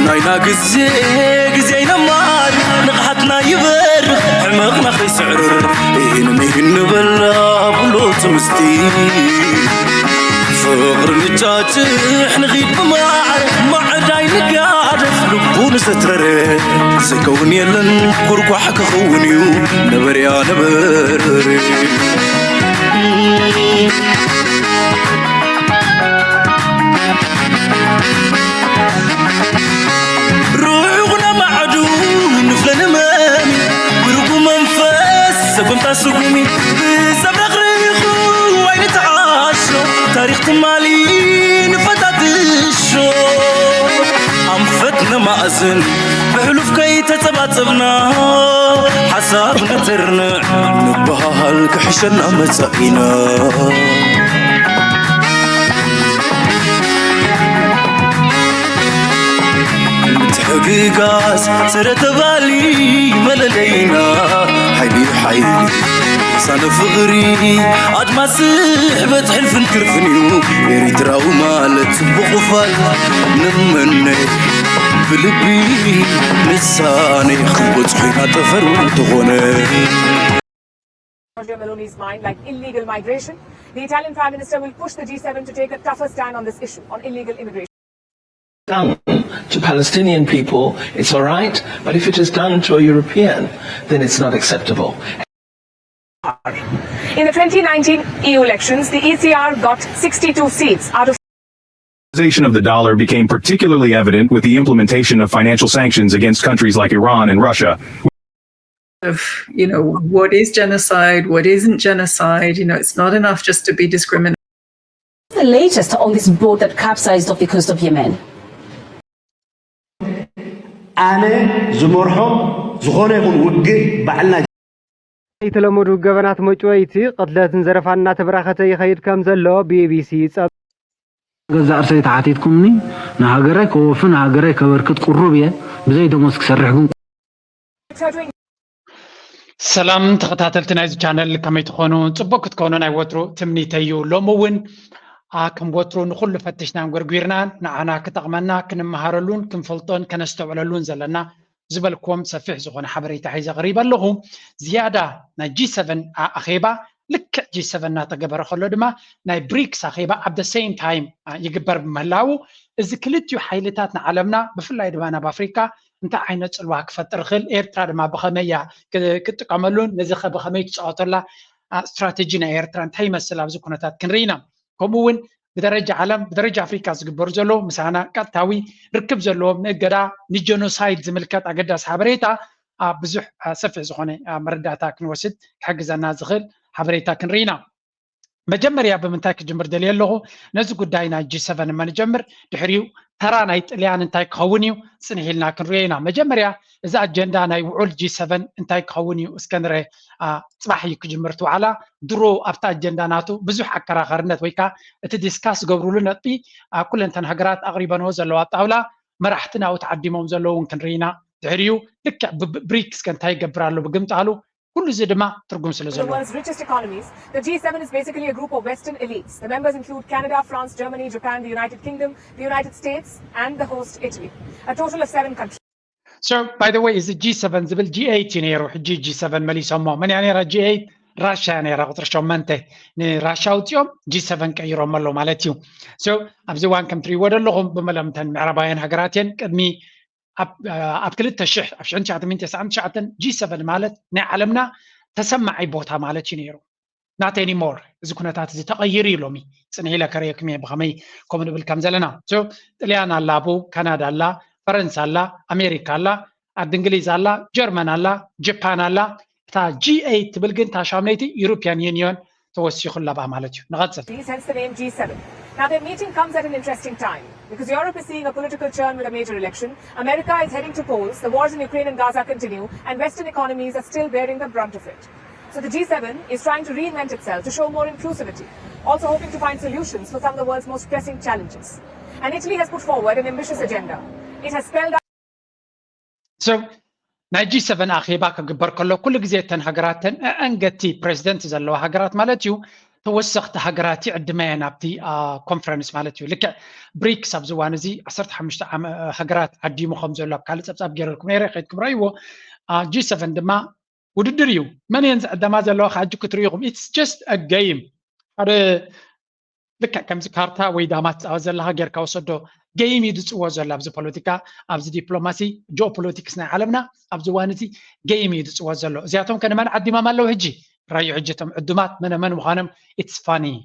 ናይና ግዜ ግዜ ይነማር ንቕሓትና ይበር ሕመቕና ከይስዕርር ኢህን ምሂን ንበላ ብሎ ትምስቲ ፍቕሪ ንጫጭሕ ንኺድ ብማዕረ ማዕዳይ ንጋደፍ ልቡ ንዘትረረ ዘይከውን የለን ኩርኳሕ ክኸውን እዩ ነበርያ ነበር ርዑቕና ማዕዱ ንፍለ ንመሚ ውርጉ መንፈስ ሰጉምታ ስጉሚ ብዘብረቕርቑ ኣይንተዓሾ ታሪኽ ትማሊ ንፈታትሾ ኣንፈት ነማእዝን ብሕሉፍ ከይተጸባጸብና ሓሳብ ነተርንዕ ንበሃል ክሕሸና መጻኢና ምትሕግጋዝ ስረ ተባሊ መለለይና ሓይሊ ሓይሊ ሳነ ፍቕሪ ኣድማስ ስሕበት ሕልፍን ክርፍን እዩ ኤሪትራዊ ማለት ጽቡቕ ፋል ንምነ ብልቢ ንሳነ ክንበጽሖ ኢና ጠፈር እንተኾነ Giorgia Meloni's mind like illegal migration, the Italian Prime Minister will push the G seven to take a tougher stand on this issue, on illegal immigration. Down to Palestinian people, it's all right, but if it is done to a European, then it's not acceptable. In the twenty nineteen E U elections, the E C R got sixty-two seats out of of the dollar became particularly evident with the implementation of financial sanctions against countries like Iran and Russia. Of you know what is genocide, what isn't genocide. You know, it's not enough just to be discriminated. The latest on this boat that capsized off the coast of Yemen. ኣነ ዝመርሖ ዝኾነ ይኹን ውግእ ባዕልና ዘይተለመዱ ገበናት መጭወይቲ፣ ቅትለትን ዘረፋን እናተበራኸተ ይኸይድ ከም ዘሎ ቢቢሲ ይጸብ። ገዛእ ርእሰይ ተሓቲትኩምኒ፣ ንሃገረይ ከወፊ ንሃገረይ ከበርክት ቅሩብ እየ። ብዘይ ደሞዝ ክሰርሕ ግን። ሰላም ተኸታተልቲ ናይዚ ቻነል ከመይ ትኾኑ? ጽቡቅ ክትኮኑ ናይ ወትሩ ትምኒተይ እዩ። ሎሚ እውን ከም ወትሩ ንኹሉ ፈትሽናን ጎርጒርናን ንዓና ክጠቕመና ክንመሃረሉን ክንፈልጦን ከነስተውዕለሉን ዘለና ዝበልክዎም ሰፊሕ ዝኾነ ሓበሬታ ሒዘ ቀሪበ ኣለኹ። ዝያዳ ናይ ጂ ሰቨን ኣኼባ ልክዕ ጂ ሰቨን እናተገበረ ከሎ ድማ ናይ ብሪክስ ኣኼባ ኣብ the same time ይግበር ብምህላዉ እዚ ክልቲኡ ሓይልታት ንዓለምና ብፍላይ ድማ ናብ ኣፍሪካ እንታይ ዓይነት ፅልዋ ክፈጥር ይኽእል፣ ኤርትራ ድማ ብኸመይ እያ ክትጥቀመሉን ነዚ ኸ ብኸመይ ትፃወተላ ስትራተጂ ናይ ኤርትራ እንታይ ይመስል ኣብዚ ኩነታት ክንርኢ ኢና። ከምኡ እውን ብደረጃ ዓለም ብደረጃ ኣፍሪካ ዝግበሩ ዘለዉ ምሳና ቀጥታዊ ርክብ ዘለዎም ንእገዳ ንጀኖሳይድ ዝምልከት ኣገዳሲ ሓበሬታ ብዙሕ ሰፊሕ ዝኾነ መረዳእታ ክንወስድ ክሕግዘና ዝኽእል ሓበሬታ ክንርኢ ኢና። መጀመርያ ብምንታይ ክጅምር ደልየ ኣለኹ? ነዚ ጉዳይ ናይ ጂ ሰቨን እማ ንጀምር። ድሕሪኡ ተራ ናይ ጥልያን እንታይ ክኸውን እዩ ጽንሕ ኢልና ክንሪኦ ኢና። መጀመርያ እዚ ኣጀንዳ ናይ ውዑል ጂ ሰቨን እንታይ ክኸውን እዩ እስከ ንረ። ጽባሕ እዩ ክጅምር እቲ ዋዕላ። ድሮ ኣብቲ ኣጀንዳ ናቱ ብዙሕ ኣከራኸርነት ወይ ከዓ እቲ ዲስካስ ዝገብሩሉ ነጥቢ ኩለን እተን ሃገራት ኣቕሪበንዎ ዘለዋ ጣውላ መራሕቲ ናብኡ ተዓዲሞም ዘለዉ እውን ክንርኢ ኢና። ድሕሪኡ ልክዕ ብብሪክስ ከ እንታይ ይገብር ኣሎ ብግምጣሉ ኩሉ እዚ ድማ ትርጉም ስለ The ዘለዎ world's richest economies, the G seven is basically a group of Western elites. The members include Canada, France, Germany, Japan, the United Kingdom, the United States, and the host Italy. A total of seven countries. So by the way እዚ ጂ ሰቨን ዝብል ጂ ኤይት እዩ ነይሩ። ሕጂ ጂ ሰቨን መሊሶሞ። መን እያ ነይራ ጂ ኤይት? ራሻ እያ ነይራ። ቁፅሪ ሸሞንተ ንራሻ ኣውፂኦም ጂ ሰቨን ቀይሮም ኣለዉ ማለት እዩ። So ኣብዚ እዋን ከም ትሪእዎ ዘለኹም ብመለምተን ምዕራባውያን ሃገራት እየን ቅድሚ ኣብ ክልተ ሽሕ ኣብ ሽሕን ትሽዓተ ሚእትን ተስዓን ትሽዓተን ጂ ሰቨን ማለት ናይ ዓለምና ተሰማዒ ቦታ ማለት እዩ ነይሩ። Not anymore። እዚ ኩነታት እዚ ተቐይሩ እዩ ሎሚ። ፅንሕ ኢለ ከርእየኩም እየ ብኸመይ ከምኡ ንብል ከም ዘለና። So ጥልያን ኣላ፣ ኣብኡ ካናዳ ኣላ፣ ፈረንሳ ኣላ፣ ኣሜሪካ ኣላ፣ ዓዲ እንግሊዝ ኣላ፣ ጀርመን ኣላ፣ ጀፓን ኣላ። እታ ጂ ኤይት ትብል ግን እታ ሻምነይቲ ዩሮፒያን ዩኒዮን ተወሲኹ ኣለባ ማለት እዩ። ንቐፅል። Hence the name G seven. Now their meeting comes at an interesting time because Europe is seeing a political churn with a major election. America is heading to polls. The wars in Ukraine and Gaza continue, and Western economies are still bearing the brunt of it. So the G seven is trying to reinvent itself to show more inclusivity, also hoping to find solutions for some of the world's most pressing challenges. And Italy has put forward an ambitious agenda. It has spelled out So ናይ ጂ ሰቨን ኣኼባ ክግበር ከሎ ኩሉ ግዜ እተን ሃገራት እተን ኣንገቲ ፕሬዚደንት ዘለዋ ሃገራት ማለት እዩ ተወሰኽቲ ሃገራት ይዕድማ እየን ኣብቲ ኮንፈረንስ ማለት እዩ። ልክዕ ብሪክስ ኣብዚ እዋን እዚ ዓሰርተ ሓሙሽተ ሃገራት ዓዲሙ ከም ዘሎ ኣብ ካልእ ፀብፃብ ገይረልኩም ነይረ፣ ከይድኩም ረእይዎ። ጂ ሰቨን ድማ ውድድር እዩ። መን እየን ዝዕደማ ዘለዋ? ካብ ሕጂ ክትርእይኹም it's just a game። ሓደ ልክዕ ከምዚ ካርታ ወይ ዳማ ትፃወት ዘለኻ ጌርካ ወሰዶ። ገይም እዩ ዝፅወት ዘሎ ኣብዚ ፖለቲካ፣ ኣብዚ ዲፕሎማሲ፣ ጂኦፖለቲክስ ናይ ዓለምና ኣብዚ እዋን እዚ ገይም እዩ ዝፅወት ዘሎ። እዚኣቶም ከ ንመን ዓዲሞም ኣለዉ ሕጂ? ራዩ ሕጂ እቶም ዕዱማት መነ መን ምዃኖም it's funny።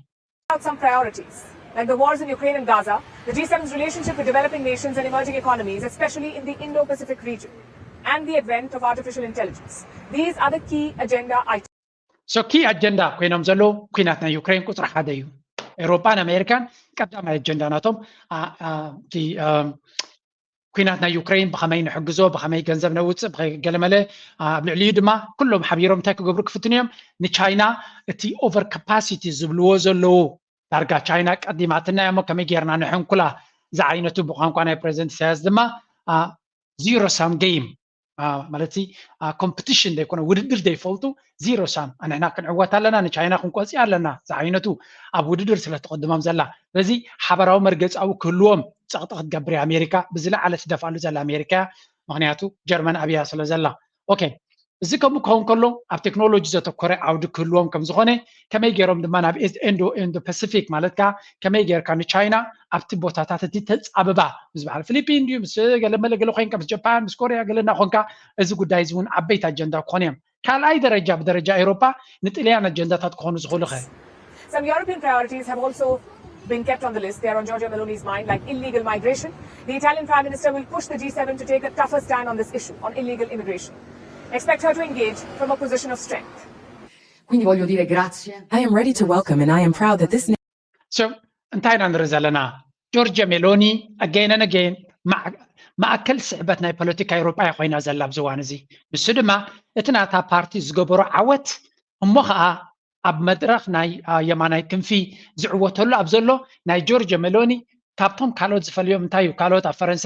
Out some priorities, like the wars in Ukraine and Gaza, the G seven's relationship with developing nations and emerging economies, especially in the Indo-Pacific region, and the advent of artificial intelligence. These are the key agenda items. So key agenda ኮይኖም ዘለዉ ኩናት ናይ ዩክሬን ቁፅሪ ሓደ እዩ። ኤውሮጳን ኣሜሪካን ቀዳማይ ኣጀንዳ ናቶም ኩናት ናይ ዩክሬን ብኸመይ ንሕግዞ፣ ብኸመይ ገንዘብ ነውፅእ፣ ብኸመይ ገለመለ። ኣብ ልዕሊኡ ድማ ኩሎም ሓቢሮም እንታይ ክገብሩ ክፍትኑ እዮም? ንቻይና እቲ ኦቨር ካፓሲቲ ዝብልዎ ዘለዉ፣ ዳርጋ ቻይና ቀዲማትና እሞ ከመይ ጌርና ንሕንኩላ ዝዓይነቱ፣ ብቋንቋ ናይ ፕሬዚደንት ኢሳያስ ድማ ዚሮ ሳም ጌም ማለት ኮምፕቲሽን ዘይኮነ ውድድር ዘይፈልጡ ዚሮ ሳም፣ ንሕና ክንዕወት ኣለና፣ ንቻይና ክንቆፂ ኣለና ዝዓይነቱ ኣብ ውድድር ስለ ትቕድሞም ዘላ። ስለዚ ሓበራዊ መርገፃዊ ክህልዎም ፀቕጢ ክትገብር እያ ኣሜሪካ፣ ብዝለዓለ ትደፍኣሉ ዘላ ኣሜሪካ እያ። ምክንያቱ ጀርመን ኣብያ ስለ ዘላ። ኦኬ፣ እዚ ከምኡ ክኸውን ከሎ ኣብ ቴክኖሎጂ ዘተኮረ ዓውዲ ክህልዎም ከም ዝኾነ፣ ከመይ ገይሮም ድማ ናብ ኢንዶ ፓሲፊክ ማለት ከኣ ከመይ ጌርካ ንቻይና ኣብቲ ቦታታት እቲ ተጻብባ ምስ በዓል ፊሊፒን ድዩ ምስ ገለ መለ ገለ ኮይንካ ምስ ጃፓን ምስ ኮርያ ገለ እናኾንካ እዚ ጉዳይ እዚ እውን ዓበይቲ ኣጀንዳ ክኾኑ እዮም። ካልኣይ ደረጃ ብደረጃ ኤውሮፓ ንጥልያን ኣጀንዳታት ክኾኑ ዝኽእሉ ኸ? Some European priorities have also been kept on the list. They are on Giorgia Meloni's mind, like illegal migration. The Italian Prime Minister will push the G seven to take a tougher stand on this issue, on illegal immigration. Expect her to engage from a position of strength. Quindi voglio dire grazie. I am ready to welcome and I am proud that this So እንታይ ኢና ንርኢ ዘለና? ጆርጅ ሜሎኒ again and again ማእከል ስሕበት ናይ ፖለቲካ ኤውሮጳ እያ ኮይና ዘላ ኣብዚ እዋን እዚ። ንሱ ድማ እቲ ናታ ፓርቲ ዝገበሮ ዓወት እሞ ኸኣ ኣብ መድረኽ ናይ የማናይ ክንፊ ዝዕወተሉ ኣብ ዘሎ ናይ ጆርጅ ሜሎኒ ካብቶም ካልኦት ዝፈልዮም እንታይ እዩ? ካልኦት ኣብ ፈረንሳ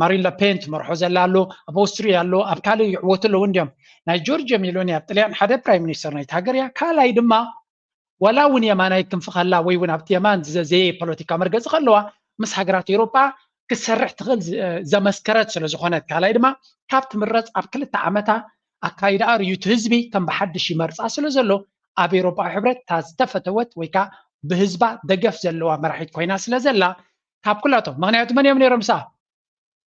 ማሪን ለፔን ትመርሖ ዘላ ኣሎ፣ ኣብ ኦስትሪያ ኣሎ፣ ኣብ ካልእ ይዕወቱ ኣለዉ እንዲዮም። ናይ ጆርጅ ሜሎኒ ኣብ ጥልያን ሓደ ፕራይም ሚኒስተር ናይቲ ሃገር እያ፣ ካልኣይ ድማ ዋላ እውን የማናይ ክንፊ ከላ ወይ እውን ኣብቲ የማን ዘየ ፖለቲካ መርገፂ ከለዋ ምስ ሃገራት ኤውሮጳ ክትሰርሕ ትኽእል ዘመስከረት ስለ ዝኾነት፣ ካልኣይ ድማ ካብ ትምረፅ ኣብ ክልተ ዓመታ ኣካይዳኣ ርዩቲ ህዝቢ ከም ብሓድሽ ይመርፃ ስለ ዘሎ ኣብ ኤውሮጳዊ ሕብረት እታ ዝተፈተወት ወይ ከዓ ብህዝባ ደገፍ ዘለዋ መራሒት ኮይና ስለ ዘላ ካብ ኩላቶም፣ ምክንያቱ መን እዮም ነይሮም ምሳ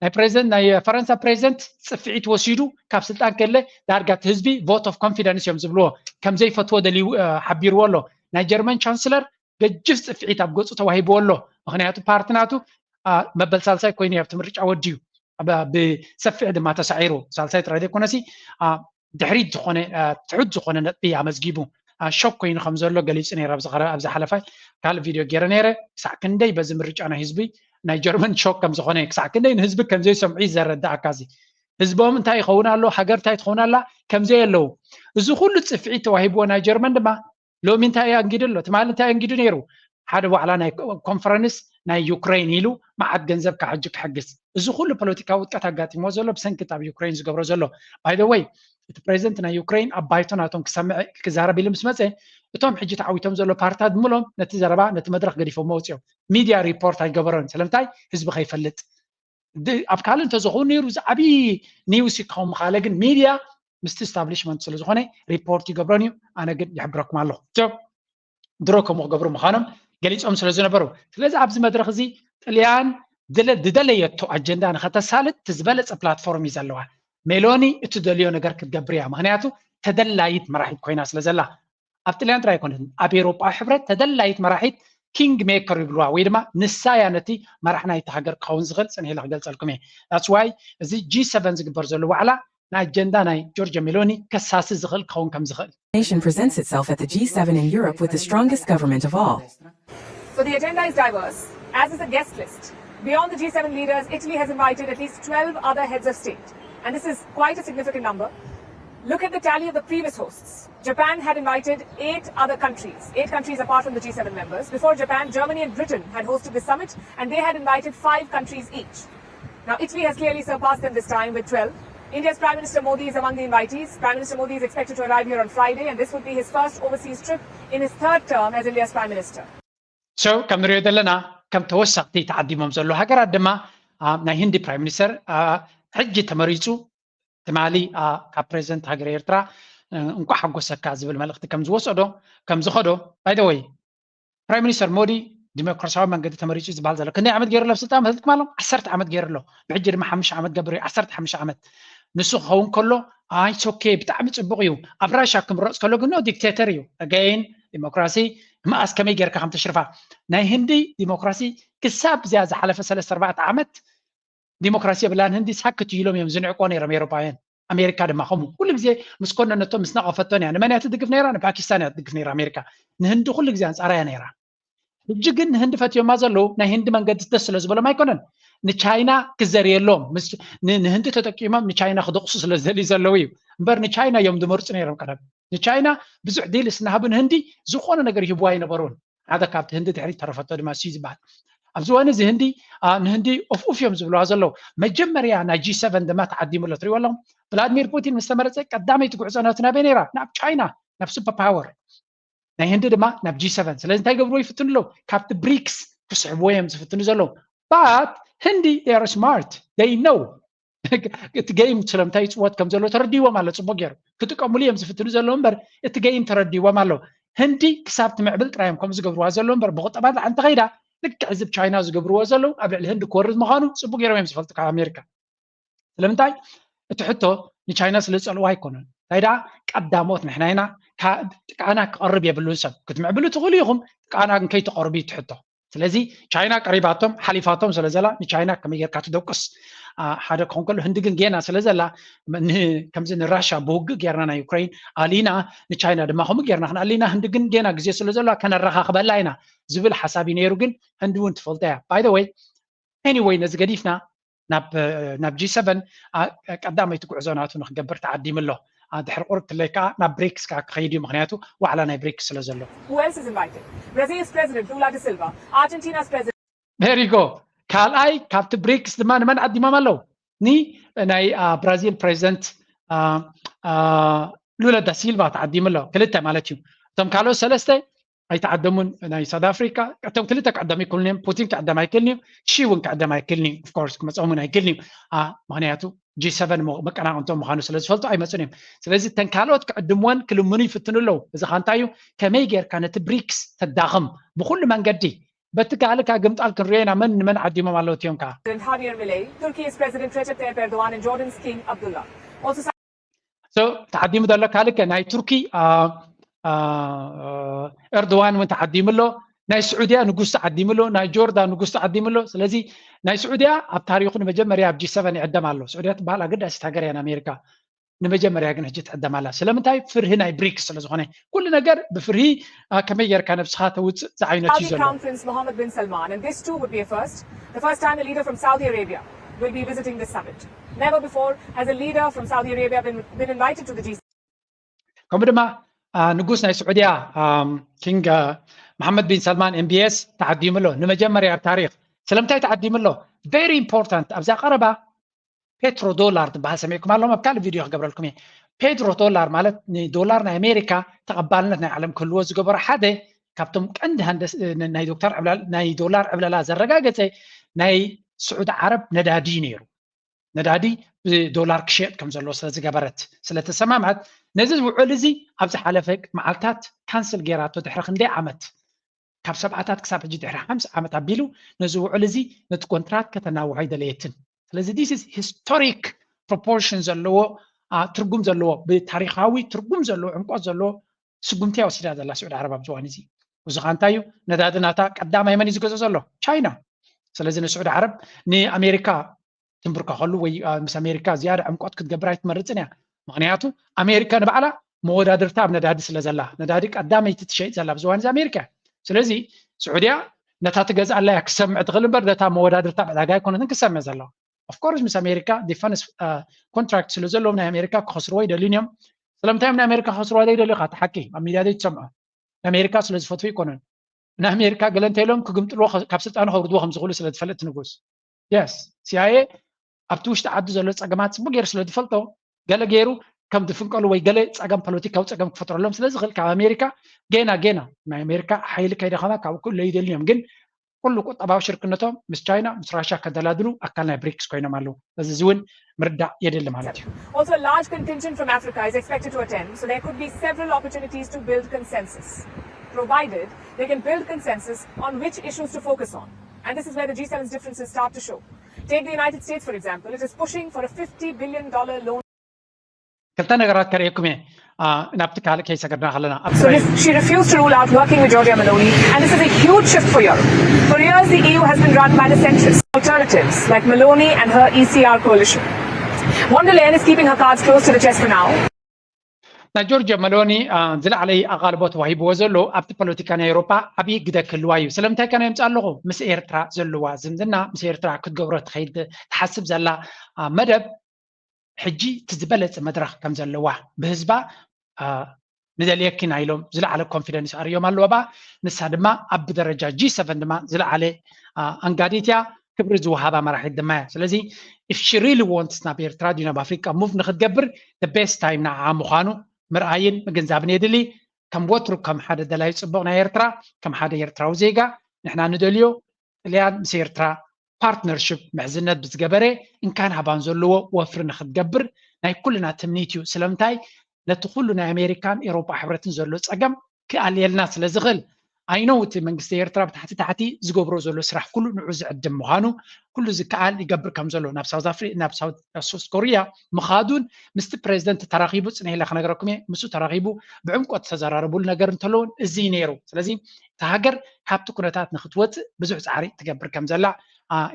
ናይ ፕሬዚደንት ናይ ፈረንሳ ፕሬዚደንት ፅፍዒት ወሲዱ ካብ ስልጣን ከለ ዳርጋ እቲ ህዝቢ vote of confidence እዮም ዝብልዎ፣ ከም ዘይፈትዎ ደልዩ ሓቢርዎ ኣሎ። ናይ ጀርመን ቻንስለር ገጅፍ ፅፍዒት ኣብ ገፁ ተዋሂብዎ ኣሎ። ምክንያቱ ፓርቲ ናቱ መበል ሳልሳይ ኮይኑ ኣብቲ ምርጫ ወድዩ ብሰፊሕ ድማ ተሳዒሩ፣ ሳልሳይ ጥራይ ዘይኮነሲ ድሕሪት ዝኾነ ትሑት ዝኾነ ነጥቢ ኣመዝጊቡ ሾክ ኮይኑ ከም ዘሎ ገሊፁ ነይረ። ኣብ ዝሓለፈ ካልእ ቪድዮ ገይረ ነይረ። ክሳዕ ክንደይ በዚ ምርጫ ናይ ህዝቢ ናይ ጀርመን ሾክ ከም ዝኾነ፣ ክሳዕ ክንደይ ንህዝቢ ከም ዘይሰምዑ እዩ ዘረዳእካ። እዚ ህዝቦም እንታይ ይኸውን ኣሎ፣ ሃገር እንታይ ትኸውን ኣላ ከም ዘየለዉ፣ እዚ ኩሉ ፅፍዒት ተዋሂብዎ ናይ ጀርመን ድማ ሎሚ እንታይ ኣንጊዱ ኣሎ፣ ትማሊ እንታይ ኣንጊዱ ነይሩ፣ ሓደ ዋዕላ ናይ ኮንፈረንስ ናይ ዩክሬን ኢሉ መዓት ገንዘብ ካብ ሕጂ ክሕግዝ። እዚ ኩሉ ፖለቲካዊ ውድቀት ኣጋጢምዎ ዘሎ ብሰንኪ ኣብ ዩክሬን ዝገብሮ ዘሎ። By the way፣ እቲ ፕሬዚደንት ናይ ዩክሬን ኣብ ባይቶ ናቶም ክሰምዕ ክዛረብ ኢሉ ምስ መፀ፣ እቶም ሕጂ ተዓዊቶም ዘሎ ፓርትታት ብምሎም ነቲ ዘረባ ነቲ መድረኽ ገዲፎሞ ወፂኦም። ሚድያ ሪፖርት ኣይገበሮን። ስለምንታይ? ህዝቢ ከይፈልጥ። ኣብ ካልእ እንተዝኸውን ነይሩ እዚ ዓብዪ ኒውስ ክኸውን ምኻለ፣ ግን ሚድያ ምስቲ ስታብሊሽመንት ስለ ዝኾነ ሪፖርት ይገብሮን እዩ። ኣነ ግን ይሕብረኩም ኣለኹ ድሮ ከምኡ ክገብሩ ምዃኖም ገሊፆም ስለ ዝነበሩ። ስለዚ ኣብዚ መድረኽ እዚ ጥልያን ዝደለየቶ ኣጀንዳ ንኸተሳልጥ እቲ ዝበለፀ ፕላትፎርም እዩ ዘለዋ። ሜሎኒ እቲ ደልዮ ነገር ክትገብር እያ። ምክንያቱ ተደላይት መራሒት ኮይና ስለ ዘላ። ኣብ ጥልያን ጥራይ ኣይኮነትን፣ ኣብ ኤውሮጳዊ ሕብረት ተደላይት መራሒት ኪንግ ሜከር ይብልዋ፣ ወይ ድማ ንሳ እያ ነቲ መራሕ ናይቲ ሃገር ክኸውን ዝኽእል። ፅንሕ ኢለ ክገልፀልኩም እየ። That's why እዚ ጂ ሰቨን ዝግበር ዘሎ ዋዕላ ንኣጀንዳ ናይ ጆርጅ ሜሎኒ ከሳሲ ዝኽእል ክኸውን ከም ዝኽእል። Nation presents itself at the G seven in Europe with the strongest government of all. So the agenda is diverse, as is the guest list. Beyond the G seven leaders, Italy has invited at least twelve other heads of state. And this is quite a significant number. Look at the tally of the previous hosts. Japan had invited eight other countries, eight countries apart from the G seven members. Before Japan, Germany and Britain had hosted this summit, and they had invited five countries each. Now, Italy has clearly surpassed them this time with twelve. India's Prime Minister Modi is among the invitees. Prime Minister Modi is expected to arrive here on Friday, and this would be his first overseas trip in his third term as India's Prime Minister. So ከም ንሪኦ ዘለና ከም ተወሰኽቲ ተዓዲሞም ዘለዉ ሃገራት ድማ ናይ ህንዲ ፕራይም ሚኒስተር ሕጂ ተመሪፁ ትማሊ ካብ ፕሬዚደንት ሃገር ኤርትራ እንኳዕ ሓጎሰካ ዝብል መልእኽቲ ከም ዝወሰዶ ከም ዝኸዶ ባይደወይ ፕራይም ሚኒስተር ሞዲ ዲሞክራሲያዊ መንገዲ ተመሪፁ ዝበሃል ዘሎ ክንደይ ዓመት ገይሩ ኣሎ ስልጣን መሰልትኩም ኣሎ ዓሰርተ ዓመት ገይሩ ኣሎ ብሕጂ ድማ ሓሙሽተ ዓመት ገብር እዩ ዓሰርተ ሓሙሽተ ዓመት ንሱ ክኸውን ከሎ ኣይ ሶኬ ብጣዕሚ ፅቡቅ እዩ ኣብ ራሻ ክምረፅ ከሎ ግን ዲክቴተር እዩ ገይን ዲሞክራሲ መኣስ ከመይ ጌርካ ከም ተሽርፋ ናይ ህንዲ ዲሞክራሲ ክሳብ እዚኣ ዝሓለፈ ሰለስተ ኣርባዕተ ዓመት ዲሞክራሲ የብላን ህንዲ ሳክት ኢሎም እዮም ዝንዕቆ ነይሮም ኤሮፓውያን ኣሜሪካ ድማ ከምኡ ኩሉ ግዜ ምስ ኮነነቶም ምስ ነቐፈቶን እያ ንመን እያ ትድግፍ ነይራ ንፓኪስታን እያ ትድግፍ ነይራ ኣሜሪካ ንህንዲ ኩሉ ግዜ ኣንፃራ እያ ነይራ ሕጂ ግን ንህንዲ ፈትዮማ ዘለዉ ናይ ህንዲ መንገዲ ደስ ስለ ዝበሎም ኣይኮነን ንቻይና ክዘርየሎም ንህንዲ ተጠቂሞም ንቻይና ክደቕሱ ስለ ዝደልዩ ዘለዉ እዩ እምበር ንቻይና እዮም ዝመርፁ ነይሮም ቀደም ንቻይና ብዙሕ ዲልስ እናሃቡ ንህንዲ ዝኾነ ነገር ይህብዋ ኣይነበሩን ሓደ ካብቲ ህንዲ ድሕሪት ተረፈቶ ድማ እሱ ዝበሃል ኣብዚ እዋን እዚ ህንዲ ንህንዲ ኦፍ ኡፍ እዮም ዝብልዋ ዘለዉ መጀመርያ ናይ ጂ ሰቨን ድማ ተዓዲሙ ኣሎ ትሪእዎ ኣለኹም ቭላድሚር ፑቲን ምስ ተመረፀ ቀዳመይቲ ጉዕዞ ናቱ ናበይ ነይራ ናብ ቻይና ናብ ሱፐር ፓወር ናይ ህንዲ ድማ ናብ ጂ ሰቨን ስለዚ እንታይ ገብርዎ ይፍትኑ ኣለዉ ካብቲ ብሪክስ ክስሕብዎ እዮም ዝፍትኑ ዘለዉ but ህንዲ they are smart they know እቲ game ስለምንታይ ይፅወት ከም ዘሎ ተረዲዎም ኣሎ ፅቡቅ ገይሩ ክጥቀምሉ እዮም ዝፍትኑ ዘለዉ እምበር እቲ game ተረዲዎም ኣሎ ህንዲ ክሳብ ትምዕብል ጥራዮም ከምኡ ዝገብርዋ ዘለዉ እምበር ብቁጠባ ላዕ እንተኸይዳ ልክዕ እዚ ቻይና ዝገብርዎ ዘለዉ ኣብ ልዕሊ ህንዲ ክወርድ ምዃኑ ፅቡቅ ገይሮም እዮም ዝፈልጡ ካብ ኣሜሪካ ስለምንታይ እቲ ሕቶ ንቻይና ስለ ዝፀልዋ ኣይኮነን እንታይ ደኣ ቀዳሞት ንሕና ኢና ጥቃና ክቐርብ የብሉን ሰብ ክትምዕብሉ ትኽእሉ ኢኹም ጥቃና ግን ከይትቐርቡ እዩ እቲ ሕቶ ስለዚ ቻይና ቀሪባቶም ሓሊፋቶም ስለ ዘላ ንቻይና ከመይ ጌርካ ትደቁስ ሓደ ክኾን ከሎ ህንዲ ግን ጌና ስለ ዘላ ከምዚ ንራሻ ብውግእ ጌርና ናይ ዩክሬን ኣሊና ንቻይና ድማ ከምኡ ጌርና ክንኣሊና ህንዲ ግን ጌና ግዜ ስለ ዘላ ከነረኻኽበላ ኢና ዝብል ሓሳብ እዩ ነይሩ ግን ህንዲ እውን ትፈልጦ እያ ባይደወይ anyway ነዚ ገዲፍና ናብ ናብ ጂ ሰቨን ቀዳመይቲ ጉዕዞ ናቱ ንክገብር ተዓዲሙ ኣሎ ድሕሪ ቁርብ ትለይ ከዓ ናብ ብሪክስ ከዓ ክኸይድ እዩ ምክንያቱ ዋዕላ ናይ ብሪክስ ስለ ዘሎ Who else is invited? Brazil's President Lula da Silva, Argentina's President ሄሪጎ ካልኣይ ካብቲ ብሪክስ ድማ ንመን ዓዲሞም ኣለዉ ኒ ናይ ብራዚል ፕሬዚደንት ሉለ ዳሲልቫ ተዓዲሙ ኣሎ ክልተ ማለት እዩ እቶም ካልኦት ሰለስተ ኣይተዓደሙን ናይ ሳውት ኣፍሪካ እቶም ክልተ ክዕደሙ ይክእሉን እዮም ፑቲን ክዕደም ኣይክእልን እዩ ሺ እውን ክዕደም ኣይክእልን እዩ ኦፍኮርስ ክመፀኦም እውን ኣይክእልን እዩ ምክንያቱ ጂ ሰቨን መቀናቅንቶም ምኳኑ ስለ ዝፈልጡ ኣይመፁን እዮም ስለዚ እተን ካልኦት ክዕድምወን ክልምኑ ይፍትኑ ኣለዉ እዚ ካ እንታይ እዩ ከመይ ጌርካ ነቲ ብሪክስ ተዳኽም ብኩሉ መንገዲ በቲ ካልካ ግምጣል ክንሪኦ ኢና መን ንመን ዓዲሞም ኣለዉ እቲኦም ከዓ President Javier Milei, Turkey's President Recep Tayyip Erdogan, and Jordan's King Abdullah. Also ተዓዲሙ ዘሎ ካልከ ናይ ቱርኪ ኤርዶዋን እውን ተዓዲሙ ኣሎ ናይ ስዑድያ ንጉስ ተዓዲሙ ኣሎ ናይ ጆርዳን ንጉስ ተዓዲሙ ኣሎ ስለዚ ናይ ስዑድያ ኣብ ታሪኩ ንመጀመርያ ኣብ ጂ ሰቨን ይዕደም ኣሎ ስዑድያ ትበሃል ኣገዳሲት ሃገር እያ ንኣሜሪካ ንመጀመርያ ግን ሕጂ ትዕደም ኣላ ስለምንታይ ፍርሂ ናይ ብሪክስ ስለዝኾነ ኩሉ ነገር ብፍርሂ ከመይ ጌርካ ነብስኻ ተውፅእ ዝዓይነቱ እዩ Saudi ዘሎ Crown Prince Mohammed bin Salman, and this too would be a first. The first time a leader from Saudi Arabia will be visiting this summit. Never before has a leader from Saudi Arabia been, been invited to the G7. ከምኡ ድማ ንጉስ ናይ ስዑድያ ኪንግ መሓመድ ቢን ሰልማን ኤምቢኤስ ተዓዲሙ ኣሎ ንመጀመርያ ኣብ ታሪክ ስለምንታይ ተዓዲሙ ኣሎ very important ኣብዛ ቀረባ ፔትሮ ዶላር ትበሃል ሰሚዕኩም ኣለኹም ኣብ ካልእ ቪድዮ ክገብረልኩም እየ ፔትሮ ዶላር ማለት ንዶላር ናይ ኣሜሪካ ተቐባልነት ናይ ዓለም ክህልዎ ዝገበሮ ሓደ ካብቶም ቀንዲ ናይ ዶክተር ናይ ዶላር ዕብለላ ዘረጋገፀ ናይ ስዑድ ዓረብ ነዳዲ እዩ ነይሩ ነዳዲ ብዶላር ክሸጥ ከም ዘለዎ ስለ ዝገበረት ስለ ተሰማምዐት ነዚ ውዕል እዚ ኣብ ዝሓለፈ መዓልታት ካንስል ገይራቶ ድሕሪ ክንደይ ዓመት ካብ ሰብዓታት ክሳብ ሕጂ ድሕሪ ሓምሳ ዓመት ኣቢሉ ነዚ ውዕል እዚ ነቲ ኮንትራት ከተናውሖ ኣይደለየትን ስለዚ this is historic proportion ዘለዎ ትርጉም ዘለዎ ብታሪካዊ ትርጉም ዘለዎ ዕምቆት ዘለዎ ስጉምቲ ወሲዳ ዘላ ስዑድ ዓረብ ኣብዚ እዋን እዚ እዚ ከዓ እንታይ እዩ ነዳዲ ናታ ቀዳማይ መን እዩ ዝገዝኦ ዘሎ ቻይና ስለዚ ንስዑድ ዓረብ ንኣሜሪካ ትንብርከኸሉ ወይ ምስ ኣሜሪካ ዝያዳ ዕምቆት ክትገብር ኣይትመርፅን እያ ምክንያቱ ኣሜሪካ ንባዕላ መወዳድርታ ኣብ ነዳዲ ስለ ዘላ ነዳዲ ቀዳመይቲ ትሸይጥ ዘላ ኣብዚ እዋን እዚ ኣሜሪካ እያ ስለዚ ስዑድያ ነታ ትገዝኣላ እያ ክሰምዕ ትኽእል እምበር ነታ መወዳድርታ ኣብ ዕዳጋ ኣይኮነትን ክሰምዕ ዘለዋ ኦፍኮርስ ምስ ኣሜሪካ ዲፈንስ ኮንትራክት ስለ ዘለዎም ናይ ኣሜሪካ ክኸስርዎ ይደልዩን እዮም ስለምንታይ እዮም ናይ ኣሜሪካ ክኸስርዋ ዘይደልዩ ካ እቲ ሓቂ ኣብ ሚድያ ዘይትሰምዖ ንኣሜሪካ ስለ ዝፈትዉ ይኮነን ንኣሜሪካ ገለ እንተኢሎም ክግምጥልዎ ካብ ስልጣኑ ከውርድዎ ከም ዝኽእሉ ስለ ዝፈልጥ ንጉስ የስ ሲኣይኤ ኣብቲ ውሽጢ ዓዲ ዘሎ ፀገማት ፅቡቅ ገይሩ ስለ ዝፈልጦ ገለ ገይሩ ከም ዝፍንቀሉ ወይ ገለ ፀገም ፖለቲካዊ ፀገም ክፈጥረሎም ስለ ዝኽእል ካብ ኣሜሪካ ጌና ጌና ናይ ኣሜሪካ ሓይሊ ከይደኸመ ካብ ኩሉ ይደልዮም ግን ኩሉ ቁጠባዊ ሽርክነቶም ምስ ቻይና ምስ ራሽያ ከደላድሉ ኣካል ናይ ብሪክስ ኮይኖም ኣለዉ። በዚ እዚ እውን ምርዳእ የድሊ ማለት እዩ። Also, a large contingent from Africa is expected to attend, so there could be several opportunities to build consensus, provided they can build consensus on which issues to focus on. And this is where the G seven's differences start to show. Take the United States, for example. It is pushing for a fifty billion dollar loan. ክልተ ነገራት ከርእየኩም እየ ናብቲ ካልእ ከይሰገድና ከለና So she refused to rule out working with Giorgia Meloni, and this is a huge shift for Europe. For years, the E U has been run by the centrists, alternatives like Meloni and her E C R coalition. Von der Leyen is keeping her cards close to the chest for now. ናይ ጆርጆ መሎኒ ዝለዓለይ ኣቓልቦ ተዋሂብዎ ዘሎ ኣብቲ ፖለቲካ ናይ ኤውሮጳ ዓብዪ ግደ ክህልዋ እዩ። ስለምንታይ ከ የምፅእ ኣለኹ? ምስ ኤርትራ ዘለዋ ዝምድና ምስ ኤርትራ ክትገብሮ ትኸይድ ትሓስብ ዘላ መደብ ሕጂ እቲ ዝበለፀ መድረኽ ከም ዘለዋ ብህዝባ ንደልየኪ ኢና ኢሎም ዝለዓለ ኮንፊደንስ ኣርእዮም ኣለዋ። ንሳ ድማ ኣብ ብደረጃ ጂ ሰቨን ድማ ዝለዓለ ኣንጋዲት እያ። ክብሪ ዝወሃባ መራሒት ድማ እያ። ስለዚ if she really wants ናብ ኤርትራ ድዩ ናብ ኣፍሪቃ ሙቭ ንክትገብር the best time ንዓኣ ምዃኑ ምርኣይን ምግንዛብን የድሊ። ከም ወትሩ ከም ሓደ ደላይ ፅቡቕ ናይ ኤርትራ ከም ሓደ ኤርትራዊ ዜጋ ንሕና ንደልዮ ጥልያን ምስ ኤርትራ ፓርትነርሽፕ ምሕዝነት ብዝገበረ እንካን ሃባን ዘለዎ ወፍሪ ንክትገብር ናይ ኩልና ትምኒት እዩ። ስለምንታይ ነቲ ኩሉ ናይ ኣሜሪካን ኤሮጳ ሕብረትን ዘሎ ፀገም ክኣልየልና ስለ ዝኽእል ኣይነው እቲ መንግስቲ ኤርትራ ብታሕቲ ታሕቲ ዝገብሮ ዘሎ ስራሕ ኩሉ ንዑ ዝዕድም ምዃኑ ኩሉ ዝከኣል ይገብር ከም ዘሎ ናብ ሳውት ኣፍሪ ናብ ሳውት ኮሪያ ምኻዱን ምስቲ ፕሬዚደንት ተራኺቡ ፅንሄላ ክነግረኩም እየ ምስኡ ተራኺቡ ብዕምቆት ዝተዘራረቡሉ ነገር እንተለውን እዚ ነይሩ። ስለዚ እታ ሃገር ካብቲ ኩነታት ንክትወፅእ ብዙሕ ፃዕሪ ትገብር ከም ዘላ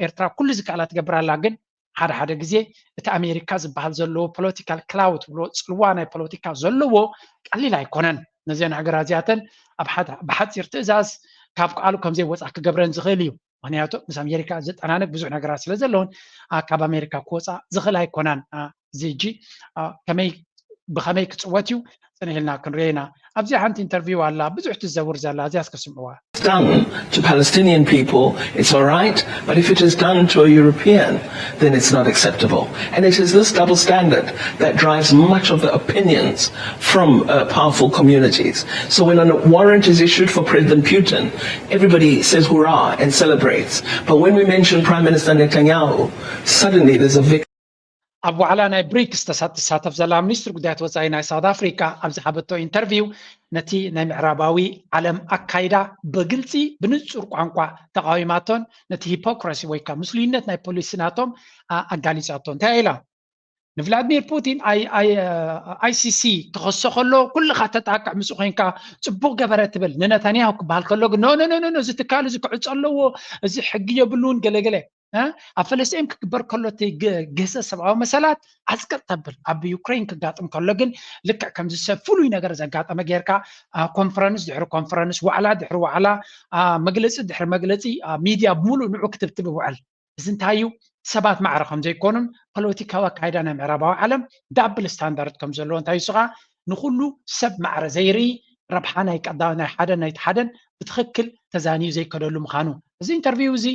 ኤርትራ ኩሉ ዝከኣላ ትገብር ኣላ። ግን ሓደ ሓደ ግዜ እቲ ኣሜሪካ ዝበሃል ዘለዎ ፖለቲካል ክላውድ ብሎ ፅልዋ ናይ ፖለቲካ ዘለዎ ቀሊል ኣይኮነን። ነዚአን ሃገራት እዚኣተን ብሓፂር ትእዛዝ ካብ ከኣሉ ከም ዘይወፃ ክገብረን ዝኽእል እዩ። ምክንያቱ ምስ ኣሜሪካ ዘጠናንቅ ብዙሕ ነገራት ስለ ዘለውን ካብ ኣሜሪካ ክወፃ ዝኽእል ኣይኮናን። እዚ ሕጂ ከመይ ብኸመይ ክፅወት እዩ ፅንሕ ኢልና ክንሪኦ ኢና። ኣብዚኣ ሓንቲ ኢንተርቪው ኣላ ብዙሕ ትዘውር ዘላ እዚኣ እስከ ስምዕዋ። Done to Palestinian people, it's all right, but if it is done to a European, then it's not acceptable. And it is this double standard that drives much of the opinions from uh, powerful communities. So when a warrant is issued for President Putin, everybody says hurrah and celebrates. But when we mention Prime Minister Netanyahu, suddenly there's a victim. ኣብ ዋዕላ ናይ ብሪክስ ትሳተፍ ዘላ ሚኒስትር ጉዳያት ወፃኢ ናይ ሳውት ኣፍሪካ ኣብ ዝሃበቶ ኢንተርቪው ነቲ ናይ ምዕራባዊ ዓለም ኣካይዳ ብግልፂ ብንፁር ቋንቋ ተቃዊማቶን ነቲ ሂፖክራሲ ወይ ከዓ ምስሉይነት ናይ ፖሊሲ ናቶም ኣጋሊፃቶ። እንታይ ኢላ? ንቭላድሚር ፑቲን ኣይሲሲ ክኸሶ ከሎ ኩልኻ ተጣቅዕ ምስ ኮይንካ ፅቡቅ ገበረ ትብል። ንነታንያሁ ክበሃል ከሎ ግን ኖ ኖ ኖ እዚ ትካል እዚ ክዕፆ ኣለዎ፣ እዚ ሕጊ የብሉን ገለገለ ኣብ ፈለስጢን ክግበር ከሎ እቲ ግህሰት ሰብኣዊ መሰላት ኣዝቅጥ ተብል። ኣብ ዩክሬን ክጋጥም ከሎ ግን ልክዕ ከምዚ ሰብ ፍሉይ ነገር ዘጋጠመ ጌርካ ኮንፈረንስ ድሕሪ ኮንፈረንስ ዋዕላ ድሕሪ ዋዕላ መግለፂ ድሕሪ መግለፂ ሚድያ ብምሉእ ንዑ ክትብትብ ይውዕል። እዚ እንታይ እዩ? ሰባት ማዕረ ከም ዘይኮኑን ፖለቲካዊ ኣካይዳ ናይ ምዕራባዊ ዓለም ዳብል ስታንዳርድ ከም ዘለዎ እንታይ እሱ ከዓ ንኩሉ ሰብ ማዕረ ዘይርኢ ረብሓ ናይ ቀዳማይ ናይ ሓደ ናይቲ ሓደን ብትኽክል ተዛንዩ ዘይከደሉ ምዃኑ እዚ ኢንተርቪው እዚ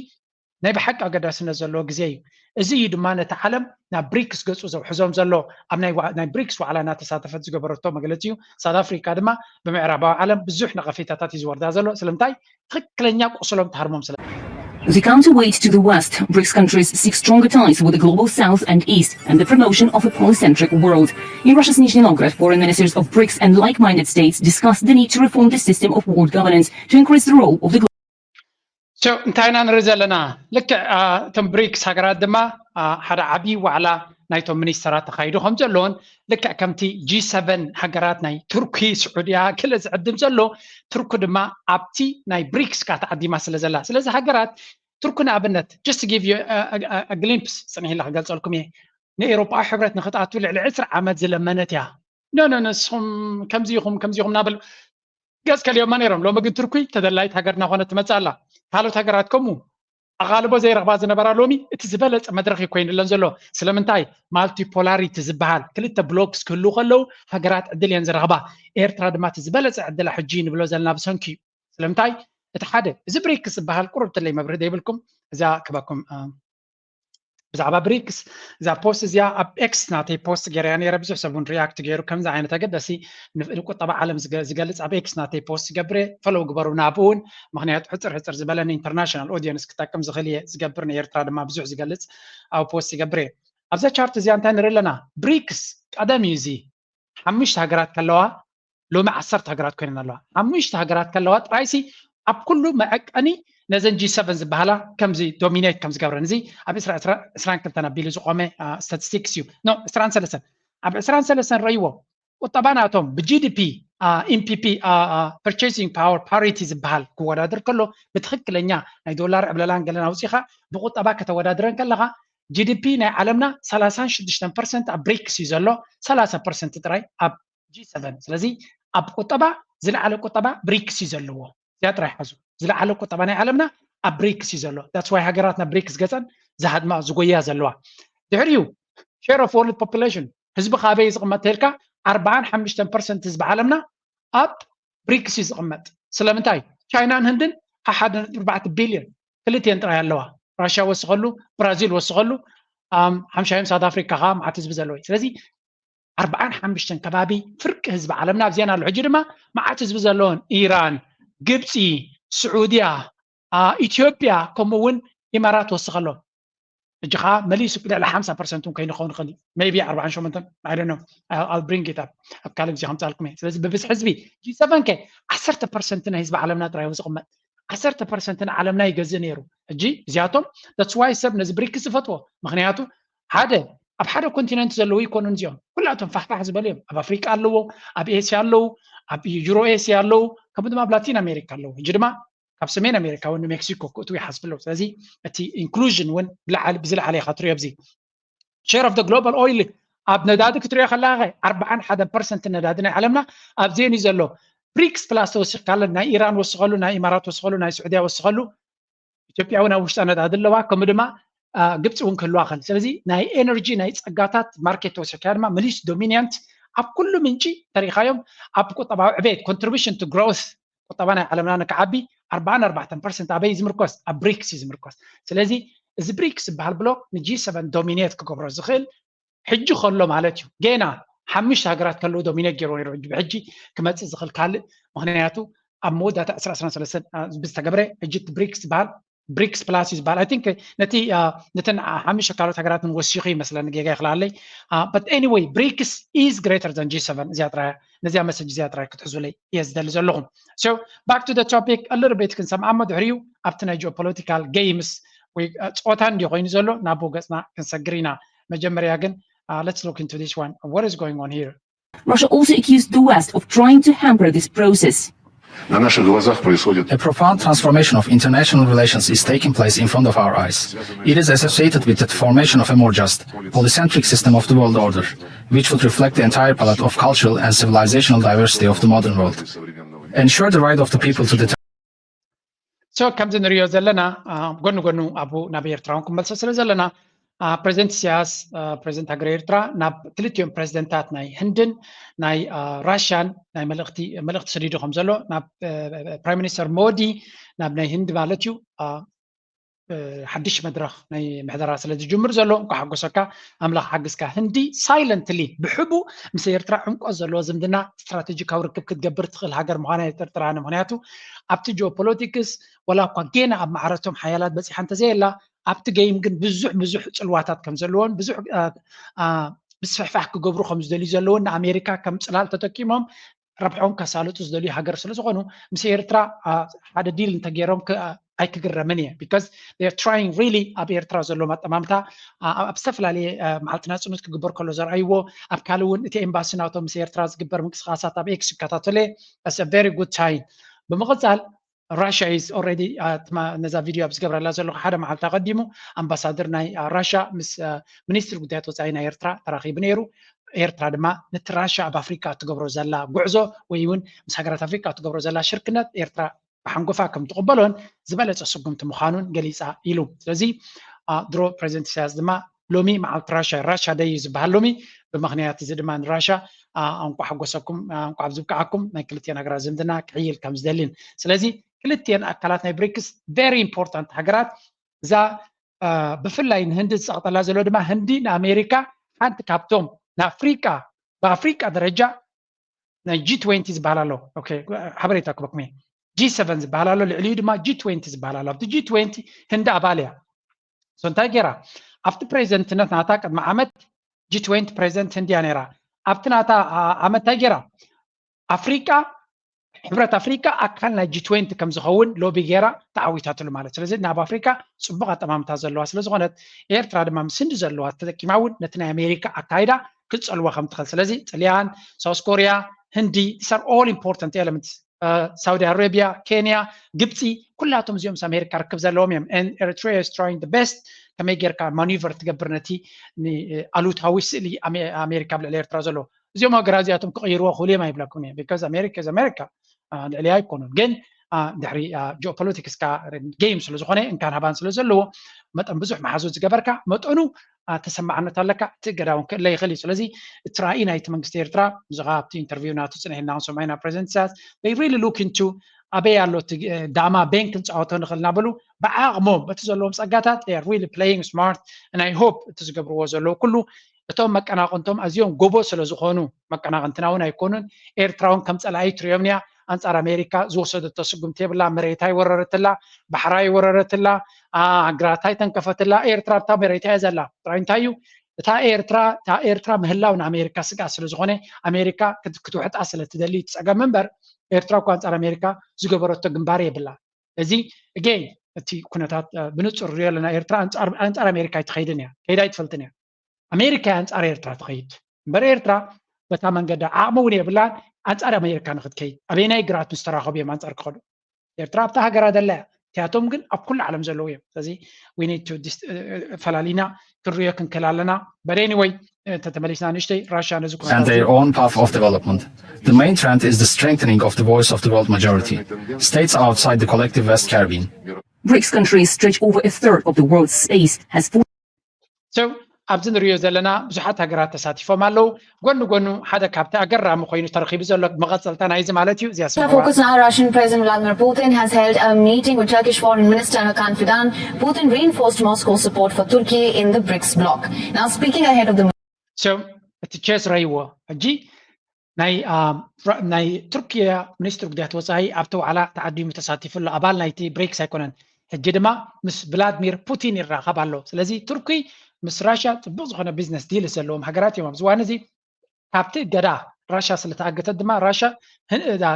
ናይ ብሓቂ ኣገዳስነት ዘለዎ ግዜ እዩ። እዚ እዩ ድማ ነቲ ዓለም ናብ ብሪክስ ገፁ ዘውሕዞም ዘሎ። ኣብ ናይ ብሪክስ ዋዕላ እናተሳተፈት ዝገበረቶ መግለፂ እዩ። ሳውት ኣፍሪካ ድማ ብምዕራባዊ ዓለም ብዙሕ ነቐፌታታት እዩ ዝወርዳ ዘሎ። ስለምንታይ? ትኽክለኛ ቁስሎም ትሃርሞም ስለ The counterweight to the West, BRICS countries seek stronger ties with the global South and East and the promotion of a polycentric world. In Russia's Nizhny Novgorod, foreign ministers of BRICS and like-minded states discussed the need to reform the system of world governance to increase the role of the So እንታይ ኢና ንርኢ ዘለና? ልክዕ እቶም ብሪክስ ሃገራት ድማ ሓደ ዓብዪ ዋዕላ ናይቶም ሚኒስተራት ተኻይዱ ከም ዘለዎን ልክዕ ከምቲ ጂ ሰቨን ሃገራት ናይ ቱርኪ፣ ስዑድያ ገለ ዝዕድም ዘሎ ቱርኪ ድማ ኣብቲ ናይ ብሪክስ ከዓ ተዓዲማ ስለ ዘላ ስለዚ ሃገራት ቱርኪ ንኣብነት just give you glimpse ፅንሕ ኢለ ክገልፀልኩም እየ። ንኤውሮጳዊ ሕብረት ንክትኣቱ ልዕሊ ዕስራ ዓመት ዝለመነት እያ። ኖ ኖ ንስኹም ከምዚ ኢኹም ከምዚ ኢኹም እናበሉ ገፅ ከልዮማ ነይሮም። ሎሚ ግን ቱርኪ ተደላይት ሃገር እናኾነት ትመፅእ ኣላ። ካልኦት ሃገራት ከምኡ ኣቓልቦ ዘይረኽባ ዝነበራ ሎሚ እቲ ዝበለፀ መድረኽ እዩ ኮይኑለን ዘሎ። ስለምንታይ? ማልቲፖላሪቲ ዝበሃል ክልተ ብሎክስ ክህልው ከለዉ ሃገራት ዕድል እየን ዝረኽባ። ኤርትራ ድማ እቲ ዝበለፀ ዕድላ ሕጂ ንብሎ ዘለና ብሰንኪ እዩ። ስለምንታይ? እቲ ሓደ እዚ ብሪክስ ዝበሃል ቁሩብ ትለይ መብርሂ ዘይብልኩም እዛ ክበኩም ብዛዕባ ብሪክስ እዛ ፖስት እዚኣ ኣብ ኤክስ ናተይ ፖስት ገይረያ ነይረ። ብዙሕ ሰብ እውን ሪያክት ገይሩ ከምዚ ዓይነት ኣገዳሲ ንቁጠባ ዓለም ዝገልፅ ኣብ ኤክስ ናተይ ፖስት ይገብር እየ። ፈለው ግበሩ ናብኡ እውን፣ ምክንያቱ ሕፅር ሕፅር ዝበለ ንኢንተርናሽናል ኦዲየንስ ክጠቅም ዝኽእል እየ ዝገብር። ንኤርትራ ድማ ብዙሕ ዝገልፅ ኣብ ፖስት ይገብር እየ። ኣብዛ ቻርት እዚኣ እንታይ ንርኢ ኣለና? ብሪክስ ቀደም እዩ እዚ ሓሙሽተ ሃገራት ከለዋ ሎሚ ዓሰርተ ሃገራት ኮይነን ኣለዋ። ሓሙሽተ ሃገራት ከለዋ ጥራይሲ ኣብ ኩሉ መዐቀኒ ነዘን ጂ ሰቨን ዝበሃላ ከምዚ ዶሚኔት ከም ዝገብረን እዚ ኣብ ዕስራን ክልተን ኣቢሉ ዝቆመ ስታቲስቲክስ እዩ። ኖ ዕስራን ሰለስተን ኣብ ዕስራን ሰለስተን ረይዎ ቁጠባ ናቶም ብጂዲፒ ኢምፒፒ ፐርቸሲንግ ፓወር ፓሪቲ ዝበሃል ክወዳደር ከሎ ብትክክለኛ ናይ ዶላር ዕብለላን ገለን ኣውፂኻ ብቁጠባ ከተወዳድረን ከለካ ጂዲፒ ናይ ዓለምና ሰላሳን ሽዱሽተን ፐርሰንት ኣብ ብሪክስ እዩ ዘሎ፣ ሰላሳ ፐርሰንት ጥራይ ኣብ ጂ ሰቨን። ስለዚ ኣብ ቁጠባ ዝለዓለ ቁጠባ ብሪክስ እዩ ዘለዎ። እዚኣ ጥራይ ሓዙ። ዝለዓለ ቁጠባ ናይ ዓለምና ኣብ ብሪክስ እዩ ዘሎ። ዳትስ ዋይ ሃገራትና ብሪክስ ገፀን ዝሃድማ ዝጎያ ዘለዋ። ድሕሪኡ ሼር ኦፍ ወርልድ ፖፑሌሽን ህዝቢ ካበይ ዝቕመጥ ተልካ ኣርባዓን ሓሙሽተን ፐርሰንት ህዝቢ ዓለምና ኣብ ብሪክስ እዩ ዝቕመጥ። ስለምንታይ? ቻይናን ህንድን ሓደ ነጥቢ ኣርባዕተ ቢልዮን ክልቲኤን ጥራይ ኣለዋ። ራሽያ ወስኸሉ፣ ብራዚል ወስኸሉ፣ ሓምሻዮም ሳውት ኣፍሪካ ከዓ መዓት ህዝቢ ዘለዎ እዩ። ስለዚ ኣርባዓን ሓሙሽተን ከባቢ ፍርቂ ህዝቢ ዓለምና ኣብዚአን ኣሎ። ሕጂ ድማ መዓት ህዝቢ ዘለዎን ኢራን፣ ግብፂ፣ ስዑድያ፣ ኢትዮጵያ ከምኡ እውን ኢማራት ወስኸሎም። ሕጂ ከዓ መሊሱ ልዕሊ ሓምሳ ፐርሰንት እውን ከይንኸውን ይኽእል እዩ። ሜይቢ ኣርባዓን ሸሞንተን፣ I don't know። I'll bring it up። ኣብ ካልእ ግዜ ከምፃልኩም እየ። ስለዚ ብብዝሒ ህዝቢ ጂ ሰቨን ከ ዓሰርተ ፐርሰንት ናይ ህዝቢ ዓለምና ጥራይ ዝቕመጥ። ዓሰርተ ፐርሰንት ንዓለምና ይገዝእ ነይሩ። ሕጂ እዚኣቶም that's why ሰብ ነዚ ብሪክስ ዝፈትዎ። ምክንያቱ ሓደ ኣብ ሓደ ኮንቲነንት ዘለዉ ይኮኑን እዚኦም። ኩላቶም ፋሕፋሕ ዝበሉ እዮም። ኣብ ኣፍሪቃ ኣለዉ፣ ኣብ ኤስያ ኣለዉ፣ ኣብ ዩሮ ኤስያ ኣለዉ፣ ከምኡ ድማ ኣብ ላቲን ኣሜሪካ ኣለዉ። ሕጂ ድማ ካብ ሰሜን ኣሜሪካ እውን ንሜክሲኮ ክእትዉ ይሓስቡ ኣለዉ። ስለዚ እቲ ኢንክሉዥን እውን ብዝለዓለ ኢኻ ትሪኦ ኣብዚ። ሼር ኦፍ ግሎባል ኦይል ኣብ ነዳዲ ክትሪኦ ከለካ ኣርባዓን ሓደን ፐርሰንት ነዳዲ ናይ ዓለምና ኣብዚአን እዩ ዘሎ። ብሪክስ ፕላስ ተወሲኽካ ኣሎ፣ ናይ ኢራን ወስኸሉ፣ ናይ ኢማራት ወስኸሉ፣ ናይ ስዑድያ ወስኸሉ። ኢትዮጵያ እውን ኣብ ውሽጣ ነዳዲ ኣለዋ፣ ከምኡ ድማ ግብፂ እውን ክህልዋ ከል። ስለዚ ናይ ኤነርጂ ናይ ፀጋታት ማርኬት ተወሲኽካ ድማ መሊስ ዶሚኒያንት ኣብ ኩሉ ምንጪ ተሪኻዮም ኣብ ቁጠባዊ ዕቤት ኮንትሪቢሽን ቱ ግሮውስ ቁጠባ ናይ ዓለምና ንክዓቢ ኣርባዓን ኣርባዕተን ፐርሰንት ኣበይ ዝምርኮስ? ኣብ ብሪክስ እዩ ዝምርኮስ። ስለዚ እዚ ብሪክስ ዝበሃል ብሎክ ንጂ ሰቨን ዶሚኔት ክገብሮ ዝኽእል ሕጂ ከሎ ማለት እዩ። ጌና ሓሙሽተ ሃገራት ከለዉ ዶሚኔት ገይርዎ ነይሩ። ሕጂ ብሕጂ ክመፅእ ዝኽእል ካልእ፣ ምክንያቱ ኣብ መወዳእታ ዕስራ ዕስራን ሰለስተን ብዝተገብረ ሕጂ ብሪክስ ዝበሃል ብሪክስ ፕላስ እዩ ዝበሃል። I think ነቲ ነተን ሓሙሽተ ካልኦት ሃገራትን ወሲኹ ይመስለኒ፣ ጌጋ ይኽላለይ። But anyway ብሪክስ is greater than ጂ ሰቨን። እዚኣ ጥራይ ነዚኣ መሰጅ እዚኣ ጥራይ ክትሕዙለይ እየ ዝደሊ ዘለኹም። So back to the topic a little bit ክንሰምዓ እሞ ድሕሪኡ ኣብቲ ናይ ጂኦፖለቲካል ጌምስ ወይ ፆታ እንዲ ኮይኑ ዘሎ ናብኡ ገፅና ክንሰግር ኢና። መጀመርያ ግን let's look into this one. What is going on here? Russia also accused the West of trying to hamper this process. На наших глазах происходит A profound transformation of international relations is taking place in front of our eyes. It is associated with the formation of a more just, polycentric system of the world order, which would reflect the entire palette of cultural and civilizational diversity of the modern world. Ensure the right of the people to determine So ከምዚ ንሪኦ ዘለና ጎኒ ጎኑ ኣብኡ ናብ ኤርትራ እውን ክንመልሶ ስለ ዘለና ፕሬዚደንት ኢሳያስ ፕሬዚደንት ሃገር ኤርትራ ናብ ክልቲኦም ፕሬዚደንታት ናይ ህንድን ናይ ራሽያን ናይ መልእክቲ መልእክቲ ሰዲዱ ከም ዘሎ ናብ ፕራይም ሚኒስተር ሞዲ ናብ ናይ ህንድ ማለት እዩ ሓድሽ መድረኽ ናይ ምሕደራ ስለ ዝጅምር ዘሎ እንኳ ሓጎሰካ ኣምላኽ ሓግዝካ። ህንዲ ሳይለንትሊ ብሕቡ ምስ ኤርትራ ዕምቆት ዘለዎ ዝምድና ስትራቴጂካዊ ርክብ ክትገብር ትኽእል ሃገር ምዃና የጥርጥራነ። ምክንያቱ ኣብቲ ጂኦፖለቲክስ ወላ እኳ ጌና ኣብ ማዕረቶም ሓያላት በፂሓ እንተዘየላ ኣብቲ ገይም ግን ብዙሕ ብዙሕ ፅልዋታት ከም ዘለዎን ብዙሕ ምስፍሕፋሕ ክገብሩ ከም ዝደልዩ ዘለውን ንኣሜሪካ ከም ፅላል ተጠቂሞም ረብሖም ከሳልጡ ዝደልዩ ሃገር ስለ ዝኾኑ ምስ ኤርትራ ሓደ ዲል እንተገይሮም ኣይክግረምን እየ። Because trying really ኣብ ኤርትራ ዘለዎም ኣጠማምታ ኣብ ዝተፈላለየ መዓልቲ ናፅነት ክግበር ከሎ ዘርኣይዎ ኣብ ካልእ እውን እቲ ኤምባሲ ናቶም ምስ ኤርትራ ዝግበር ምንቅስቃሳት ኣብ ኤክስ ይከታተሎ እየ። That's a very good sign። ብምቕፃል ራሽያ is already ነዛ ቪድዮ ኣብ ዝገብረላ ዘለኹ ሓደ መዓልቲ ኣቐዲሙ ኣምባሳደር ናይ ራሽያ ምስ ሚኒስትሪ ጉዳያት ወፃኢ ናይ ኤርትራ ተራኺቡ ነይሩ። ኤርትራ ድማ ነቲ ራሽያ ኣብ ኣፍሪካ እትገብሮ ዘላ ጉዕዞ ወይ እውን ምስ ሃገራት ኣፍሪካ እትገብሮ ዘላ ሽርክነት ኤርትራ ብሓንጎፋ ከም ትቕበሎን ዝበለፀ ስጉምቲ ምዃኑን ገሊፃ ኢሉ። ስለዚ ድሮ ፕሬዚደንት ኢሳያስ ድማ ሎሚ መዓልቲ ራሻ ራሻ ደይ እዩ ዝበሃል ሎሚ። ብምኽንያት እዚ ድማ ንራሻ እንቋዕ ሓጎሰኩም እንቋዕ ኣብዚ ብቅዓኩም ናይ ክልቲኤን ሃገራት ዝምድና ክሕይል ከም ዝደልን ስለዚ ክልቲኤን ኣካላት ናይ ብሪክስ very important ሃገራት እዛ ብፍላይ ንህንዲ ዝፀቕጠላ ዘሎ ድማ፣ ህንዲ ንኣሜሪካ ሓንቲ ካብቶም ንኣፍሪቃ፣ ብኣፍሪቃ ደረጃ ናይ ጂ ትዌንቲ ዝበሃል ኣሎ። ሓበሬታ ክበኩም እየ። ጂ ሰቨን ዝበሃል ኣሎ፣ ልዕሊኡ ድማ ጂ ትዌንቲ ዝበሃል ኣሎ። ኣብቲ ጂ ትዌንቲ ህንዲ ኣባል እያ። እንታይ ገይራ? ኣብቲ ፕሬዚደንትነት ናታ ቅድሚ ዓመት ጂ ትዌንቲ ፕሬዚደንት ህንዲ እያ ነይራ። ኣብቲ ናታ ዓመት እንታይ ገይራ? ኣፍሪቃ፣ ሕብረት ኣፍሪቃ ኣካል ናይ ጂ ትዌንቲ ከም ዝኸውን ሎቢ ገይራ ተዓዊታትሉ ማለት። ስለዚ ናብ ኣፍሪቃ ፅቡቅ ኣጠማምታ ዘለዋ ስለዝኾነት፣ ኤርትራ ድማ ምስ ህንዲ ዘለዋ ተጠቂማ እውን ነቲ ናይ ኣሜሪካ ኣካይዳ ክትፀልዋ ከም ትኽእል። ስለዚ ጥልያን፣ ሳውስ ኮሪያ፣ ህንዲ፣ these are all important elements። ሳውዲ ኣረቢያ፣ ኬንያ፣ ግብፂ፣ ኩላቶም እዚኦም ምስ ኣሜሪካ ርክብ ዘለዎም እዮም። Eritrea is trying the best ከመይ ጌርካ ማኒቨር ትገብር ነቲ ኣሉታዊ ስእሊ ኣሜሪካ ኣብ ልዕሊ ኤርትራ ዘሎ። እዚኦም ሃገራት እዚኣቶም ክቕይርዎ ክኽእሉ እዮም ኣይብለኩም እየ። Because ኣሜሪካ is ኣሜሪካ፣ ልዕሊያ ኣይኮኑን። ግን ድሕሪ ጂኦፖለቲክስካ ጌም ስለዝኾነ፣ እንካን ሃባን ስለዘለዎ፣ መጠን ብዙሕ መሓዙት ዝገበርካ መጠኑ ተሰማዕነት ኣለካ። እቲ እገዳ እውን ክእለ ይኽእል እዩ። ስለዚ እቲ ራእይ ናይቲ መንግስቲ ኤርትራ፣ ብዛዕባ ኣብቲ ኢንተርቪው ናቱ ፅንሕ ኢልና ክንሰምዖ ኢና። ፕሬዚደንት ኢሳያስ፣ they really look into ኣበይ ኣሎ እቲ ዳማ ቤንክ ክንፃወቶ ንኽእል እናበሉ፣ ብዓቕሞም በቲ ዘለዎም ፀጋታት they are really playing smart and I hope እቲ ዝገብርዎ ዘለዉ ኩሉ እቶም መቀናቕንቶም ኣዝዮም ጎቦ ስለዝኾኑ፣ መቀናቕንትና እውን ኣይኮኑን። ኤርትራ እውን ከም ፀላኢ ትሪኦም እያ። ኣንፃር ኣሜሪካ ዝወሰደቶ ስጉምቲ የብላ። መሬታ ይወረረትላ፣ ባሕራ ይወረረትላ፣ ግራት ኣይተንከፈትላ። ኤርትራ ኣብታ መሬታ እያ ዘላ። ጥራይ እንታይ እዩ እታ ኤርትራ፣ እታ ኤርትራ ምህላው ንኣሜሪካ ስግኣት ስለዝኾነ፣ ኣሜሪካ ክትውሕጣ ስለትደሊ ትፀገም እምበር፣ ኤርትራ እኳ ኣንፃር ኣሜሪካ ዝገበረቶ ግንባር የብላ። እዚ again እቲ ኩነታት ብንፁር ንሪኦ ኣለና። ኤርትራ ኣንፃር ኣሜሪካ ኣይትኸይድን እያ፣ ከይዳ ኣይትፈልጥን እያ። ኣሜሪካ እያ ኣንፃር ኤርትራ ትኸይድ እምበር፣ ኤርትራ በታ መንገዲ ዓቕሚ እውን የብላን ኣንፃር ኣሜሪካ ንክትከይድ። ኣበየናይ ግራት ምስ ተራኸቡ እዮም ኣንፃር ክኸዱ? ኤርትራ ኣብታ ሃገራ ደላ እያ። እቲኣቶም ግን ኣብ ኩሉ ዓለም ዘለዉ እዮም። ስለዚ we need to ፈላሊና ክንሪኦ ክንክእል ኣለና። But anyway፣ እንተተመሊስና ንእሽተይ ራሽያ ነዚ ኩነታት and their own path of development. The main trend is the strengthening of the voice of the world majority. States outside the collective West Caribbean. BRICS countries stretch over a third of the world's space has So ኣብዚ ንሪኦ ዘለና ብዙሓት ሃገራት ተሳቲፎም ኣለዉ። ጎኒ ጎኑ ሓደ ካብቲ ኣገራሚ ኮይኑ ተረኺቡ ዘሎ መቐፀልታ ናይዚ ማለት እዩ። እዚኣ ስምዕዋ። Focus now. Russian President Vladimir Putin has held a meeting with Turkish Foreign Minister Hakan Fidan. Putin reinforced Moscow's support for Turkey in the BRICS bloc. Now speaking ahead of the So እቲ ቼስ ረይዎ ሕጂ ናይ ናይ ቱርኪያ ሚኒስትር ጉዳያት ወፃኢ ኣብቲ ዋዕላ ተዓዲሙ ተሳቲፉ ኣሎ። ኣባል ናይቲ ብሪክስ ኣይኮነን። ሕጂ ድማ ምስ ቭላድሚር ፑቲን ይራኸብ ኣሎ። ስለዚ ቱርኪ ምስ ራሽያ ፅቡቅ ዝኾነ ቢዝነስ ዲል ዘለዎም ሃገራት እዮም። ኣብዚ እዋን እዚ ካብቲ እገዳ ራሽያ ስለተኣገተት ድማ ራሽያ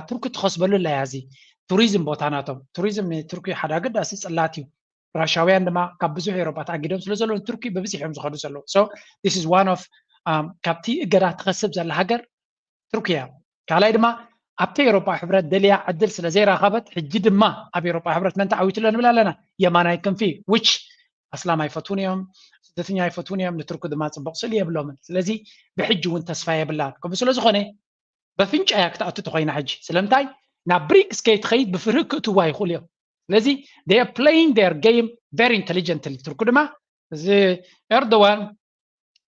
ቱርኪ ትኸስበሉ ኣለያ። እዚ ቱሪዝም ቦታ ናቶም። ቱሪዝም ንቱርኪ ሓደ ኣገዳሲ ፅላት እዩ። ራሻውያን ድማ ካብ ብዙሕ ኤውሮጳ ተኣጊዶም ስለ ዘለዉ ቱርኪ ብብዝሒ እዮም ዝኸዱ ዘለዉ። So this is one of ካብቲ እገዳ ትኸስብ ዘላ ሃገር ቱርኪ እያ። ካልኣይ ድማ ኣብቲ ኤውሮጳ ሕብረት ደልያ ዕድል ስለ ዘይረኸበት ሕጂ ድማ ኣብ ኤውሮጳ ሕብረት መን ተዓዊቱ ኣሎ ንብል ኣለና። የማናይ ክንፊ which ኣስላም ኣይፈትዉን እዮም፣ ስደተኛ ኣይፈትዉን እዮም፣ ንቱርኪ ድማ ፅቡቕ ስእሊ የብሎምን። ስለዚ ብሕጂ እውን ተስፋ የብላን። ከምኡ ስለ ዝኾነ በፍንጫ እያ ክትኣቱ ተኾይና ሕጂ። ስለምንታይ ናብ ብሪክስ ከይትኸይድ ብፍርሂ ክእትዋ ይኽእሉ እዮም። ስለዚ they are playing their game very intelligently። ቱርኪ ድማ እዚ ኤርዶዋን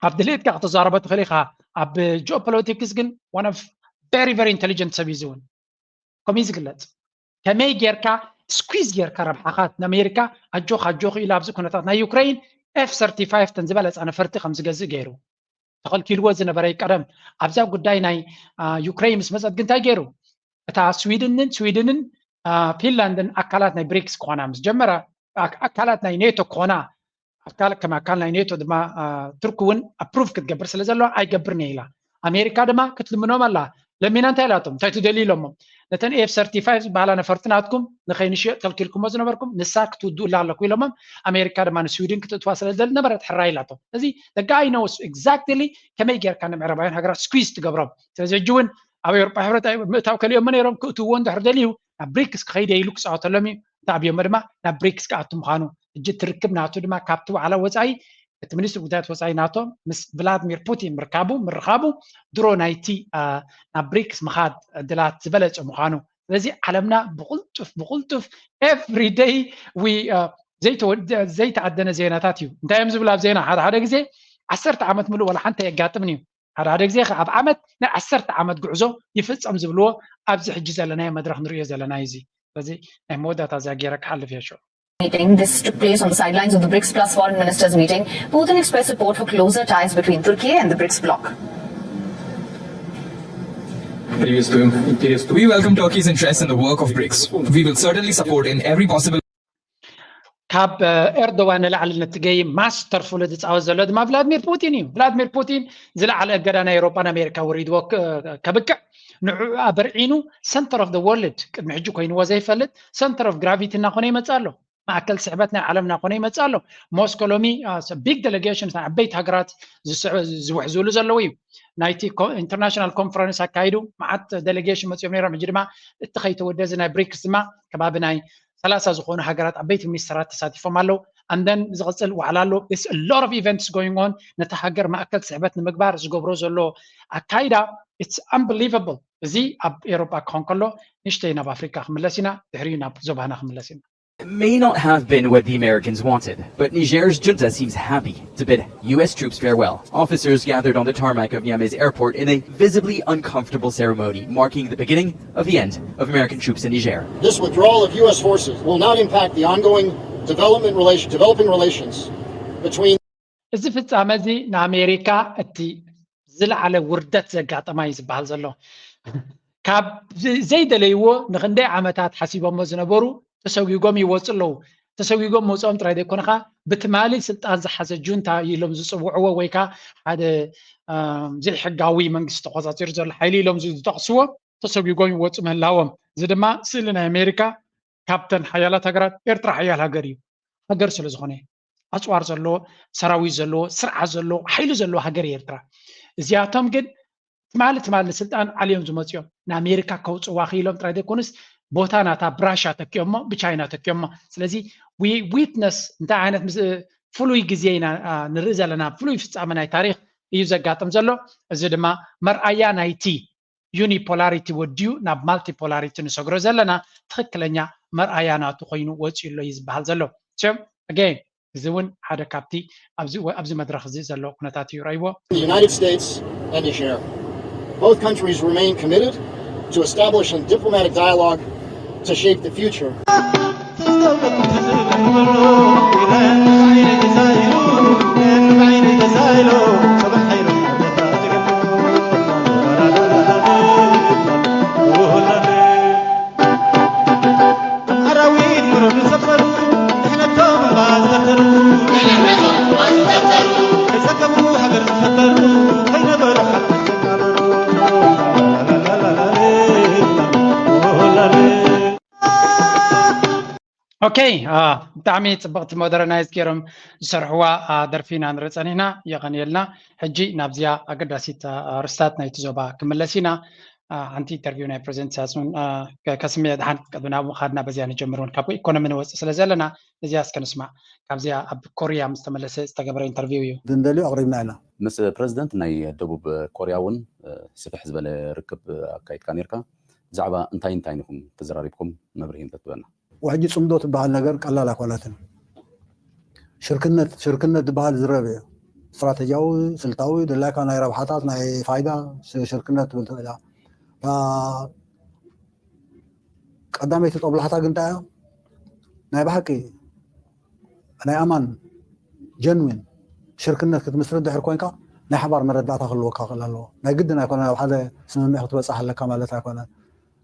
ኣብ ድሌትካ ከተዛረቦ ትኽእል ኢኻ። ኣብ ጂኦፖለቲክስ ግን one of very very intelligent ሰብ እዩ ዝውን ከምኡ እዩ ዝግለፅ። ከመይ ጌርካ ስኩዝ ጌርካ ረብሓኻ ንኣሜሪካ ኣጆኽ ኣጆኽ ኢሉ ኣብዚ ኩነታት ናይ ዩክሬን ኤፍ ሰርቲፋይቭ ተን ዝበለፃ ነፈርቲ ከም ዝገዝእ ገይሩ ተኸልኪልዎ ዝነበረ ቀደም ኣብዛ ጉዳይ ናይ ዩክሬን ምስ መፀት ግን እንታይ ገይሩ እታ ስዊድንን ስዊድንን ፊንላንድን ኣካላት ናይ ብሪክስ ክኾና ምስ ጀመራ ኣካላት ናይ ኔቶ ክኾና ኣካል ከም ኣካል ናይ ኔቶ ድማ ቱርኪ እውን ኣፕሩቭ ክትገብር ስለ ዘለዋ ኣይገብርን እየ ኢላ። ኣሜሪካ ድማ ክትልምኖም ኣላ። ለሚና እንታይ ኢላቶም እንታይ ትደልዩ ኢሎሞም ነተን ኤፍ ሰርቲፋይቭ ዝበሃላ ነፈርቲ ናትኩም ንኸይንሽየጥ ከልኪልኩሞ ዝነበርኩም ንሳ ክትውድኡላ ኣለኩ ኢሎሞም። ኣሜሪካ ድማ ንስዊድን ክትእትዋ ስለ ዝደሊ ነበረት ሕራይ ኢላቶም። እዚ the guy knows exactly ከመይ ጌርካ ንምዕራባውያን ሃገራት ስኩዝ ትገብሮም። ስለዚ ሕጂ እውን ኣብ ኤውሮጳ ሕብረት ምእታው ከሊኦሞ ነይሮም ክእትውዎ እንድሕር ደልዩ ናብ ብሪክስ ክኸይደ ኢሉ ክፃወተሎም እዩ። እንተኣብዮሞ ድማ ናብ ብሪክስ ክኣቱ ምዃኑ ሕጂ ትርክብ ናቱ ድማ ካብቲ ዋዕላ ወፃኢ እቲ ሚኒስትሪ ጉዳያት ወፃኢ ናቶ ምስ ቭላድሚር ፑቲን ምርካቡ ምርኻቡ ድሮ ናይቲ ናብ ብሪክስ ምኻድ ዕድላት ዝበለፀ ምዃኑ። ስለዚ ዓለምና ብቁልጡፍ ብቁልጡፍ every day ዘይተዓደነ ዜናታት እዩ። እንታይ እዮም ዝብል ኣብ ዜና ሓደ ሓደ ግዜ ዓሰርተ ዓመት ምሉእ ዋላ ሓንቲ ኣየጋጥምን እዩ። ሓደ ሓደ ግዜ ኣብ ዓመት ናይ ዓሰርተ ዓመት ጉዕዞ ይፍፀም ዝብልዎ ኣብዚ ሕጂ ዘለናዮ መድረክ ንሪኦ ዘለና እዩ። እዚ ስለዚ ናይ መወዳእታ እዚኣ ገይረ ክሓልፍ እየ ሽዑ። meeting. This took place on the sidelines of the brics Plus foreign ministers meeting. Putin expressed support for closer ties between Turkey and the brics bloc. Previous to, previous to, we welcome Turkey's interest in the work of brics. We will certainly support in every possible ካብ ኤርዶዋን ንላዕሊ ነቲ ገይም ማስተርፉል ዝፃወት ዘሎ ድማ ቭላድሚር ፑቲን እዩ። ቭላድሚር ፑቲን ዝለዓለ እገዳ ናይ ኤሮጳን ኣሜሪካ ወሪድዎ ከብቅዕ ንዕኡ ኣበርዒኑ center of the world ቅድሚ ሕጂ ኮይንዎ ዘይፈልጥ center of gravity እናኾነ ይመፅእ ኣሎ። ማእከል ስሕበት ናይ ዓለም እናኾነ ይመፅእ ኣሎ። ሞስኮ ሎሚ big delegation ናይ ዓበይቲ ሃገራት ዝውሕዝሉ ዘለዉ እዩ። ናይቲ international conference ኣካይዱ መዓት delegation መፅኦም ነይሮም። ሕጂ ድማ እቲ ከይተወደ እዚ ናይ ብሪክስ ድማ ከባቢ ናይ ሰላሳ ዝኾኑ ሃገራት ዓበይቲ ሚኒስተራት ተሳቲፎም ኣለዉ። And then ዝቕፅል ዋዕላ ኣሎ። It's a lot of events going on። ነቲ ሃገር ማእከል ስሕበት ንምግባር ዝገብሮ ዘሎ ኣካይዳ it's unbelievable። እዚ ኣብ ኤሮጳ ክኾን ከሎ ንእሽተይ ናብ ኣፍሪካ ክምለስ ኢና፣ ድሕሪኡ ናብ ዞባና ክምለስ ኢና። May not have been what the Americans wanted, but Niger's junta seems happy to bid U S troops farewell. Officers gathered on the tarmac of Niamey's airport in a visibly uncomfortable ceremony marking the beginning of the end of American troops in Niger. This withdrawal of U S forces will not impact the ongoing development relation, developing relations between እዚ ፍጻመ እዚ ንኣሜሪካ እቲ ዝለዓለ ውርደት ዘጋጠማ እዩ ዝበሃል ዘሎ። ካብ ዘይደለይዎ ንክንደይ ዓመታት ሓሲቦሞ ዝነበሩ ተሰጒጎም ይወፁ ኣለዉ። ተሰጒጎም መውፅኦም ጥራይ ዘይኮነ ከዓ ብትማሊ ስልጣን ዝሓዘ ጁንታ ኢሎም ዝፅውዕዎ ወይ ከዓ ሓደ ዘይሕጋዊ መንግስቲ ተቆፃፂሩ ዘሎ ሓይሊ ኢሎም ዝጠቕስዎ ተሰጒጎም ይወፁ ምህላዎም። እዚ ድማ ስእሊ ናይ ኣሜሪካ ካብተን ሓያላት ሃገራት ኤርትራ ሓያል ሃገር እዩ። ሃገር ስለ ዝኾነ ኣፅዋር ዘለዎ ሰራዊት ዘለዎ ስርዓት ዘለዎ ሓይሊ ዘለዎ ሃገር እዩ ኤርትራ። እዚኣቶም ግን ትማሊ ትማሊ ንስልጣን ዓልዮም ዝመፅኦም ንኣሜሪካ ከውፅዋ ክኢሎም ጥራይ ዘይኮኑስ ቦታ ናታ ብራሻ ተኪኦሞ ብቻይና ተኪኦሞ። ስለዚ ዊትነስ እንታይ ዓይነት ፍሉይ ግዜ ኢና ንርኢ ዘለና፣ ፍሉይ ፍፃመ ናይ ታሪክ እዩ ዘጋጥም ዘሎ። እዚ ድማ መርኣያ ናይቲ ዩኒፖላሪቲ ወዲኡ ናብ ማልቲፖላሪቲ ንሰግሮ ዘለና ትኽክለኛ መርኣያ ናቱ ኮይኑ ወፂኡ ኣሎ እዩ ዝበሃል ዘሎ። ም ኣገን እዚ እውን ሓደ ካብቲ ኣብዚ መድረክ እዚ ዘሎ ኩነታት እዩ። ረእይዎ The United States and Niger. Both countries remain committed to establishing diplomatic dialogue to shape the future. ኦኬ፣ ብጣዕሚ ፅብቕቲ ሞደርናይዝ ገይሮም ዝሰርሕዋ ደርፊ ኢና ንርኢ ፀኒሕና። የቐንየልና። ሕጂ ናብዚኣ ኣገዳሲት ርስታት ናይቲ ዞባ ክምለስ ኢና። ሓንቲ ኢንተርቪው ናይ ፕሬዚደንት ኢሳያስ እውን ከስምዕ ድሓን ቅድሚ ናብ ምኻድና በዚኣ ንጀምር እውን ካብ ኢኮኖሚ ንወፅእ ስለ ዘለና እዚኣ እስከ ንስማዕ። ካብዚኣ ኣብ ኮርያ ምስ ተመለሰ ዝተገበረ ኢንተርቪው እዩ። ዝንደልዩ ኣቕሪብና ኢና። ምስ ፕረዚደንት ናይ ደቡብ ኮርያ እውን ስፍሕ ዝበለ ርክብ ኣካይድካ ነርካ። ብዛዕባ እንታይ እንታይ ኢኹም ተዘራሪብኩም መብርሂ እንተትበና። ሕጂ ፅምዶ ትበሃል ነገር ቀላል ኣይኮነትን። ሽርክነት ሽርክነት ዝበሃል ዝረብ እዩ። ስትራተጂያዊ፣ ስልታዊ፣ ድላይካ ናይ ረብሓታት ናይ ፋይዳ ሽርክነት ትብል ትኽእል እያ። ቀዳመይቲ ጦብላሕታ ግን እንታይ እያ? ናይ ብሓቂ ናይ ኣማን ጀንዊን ሽርክነት ክትምስርት ድሕር ኮይንካ ናይ ሓባር መረዳእታ ክህልወካ ክእል ኣለዎ። ናይ ግድን ኣይኮነ ኣብ ሓደ ስምምዕ ክትበፅሕ ኣለካ ማለት ኣይኮነ።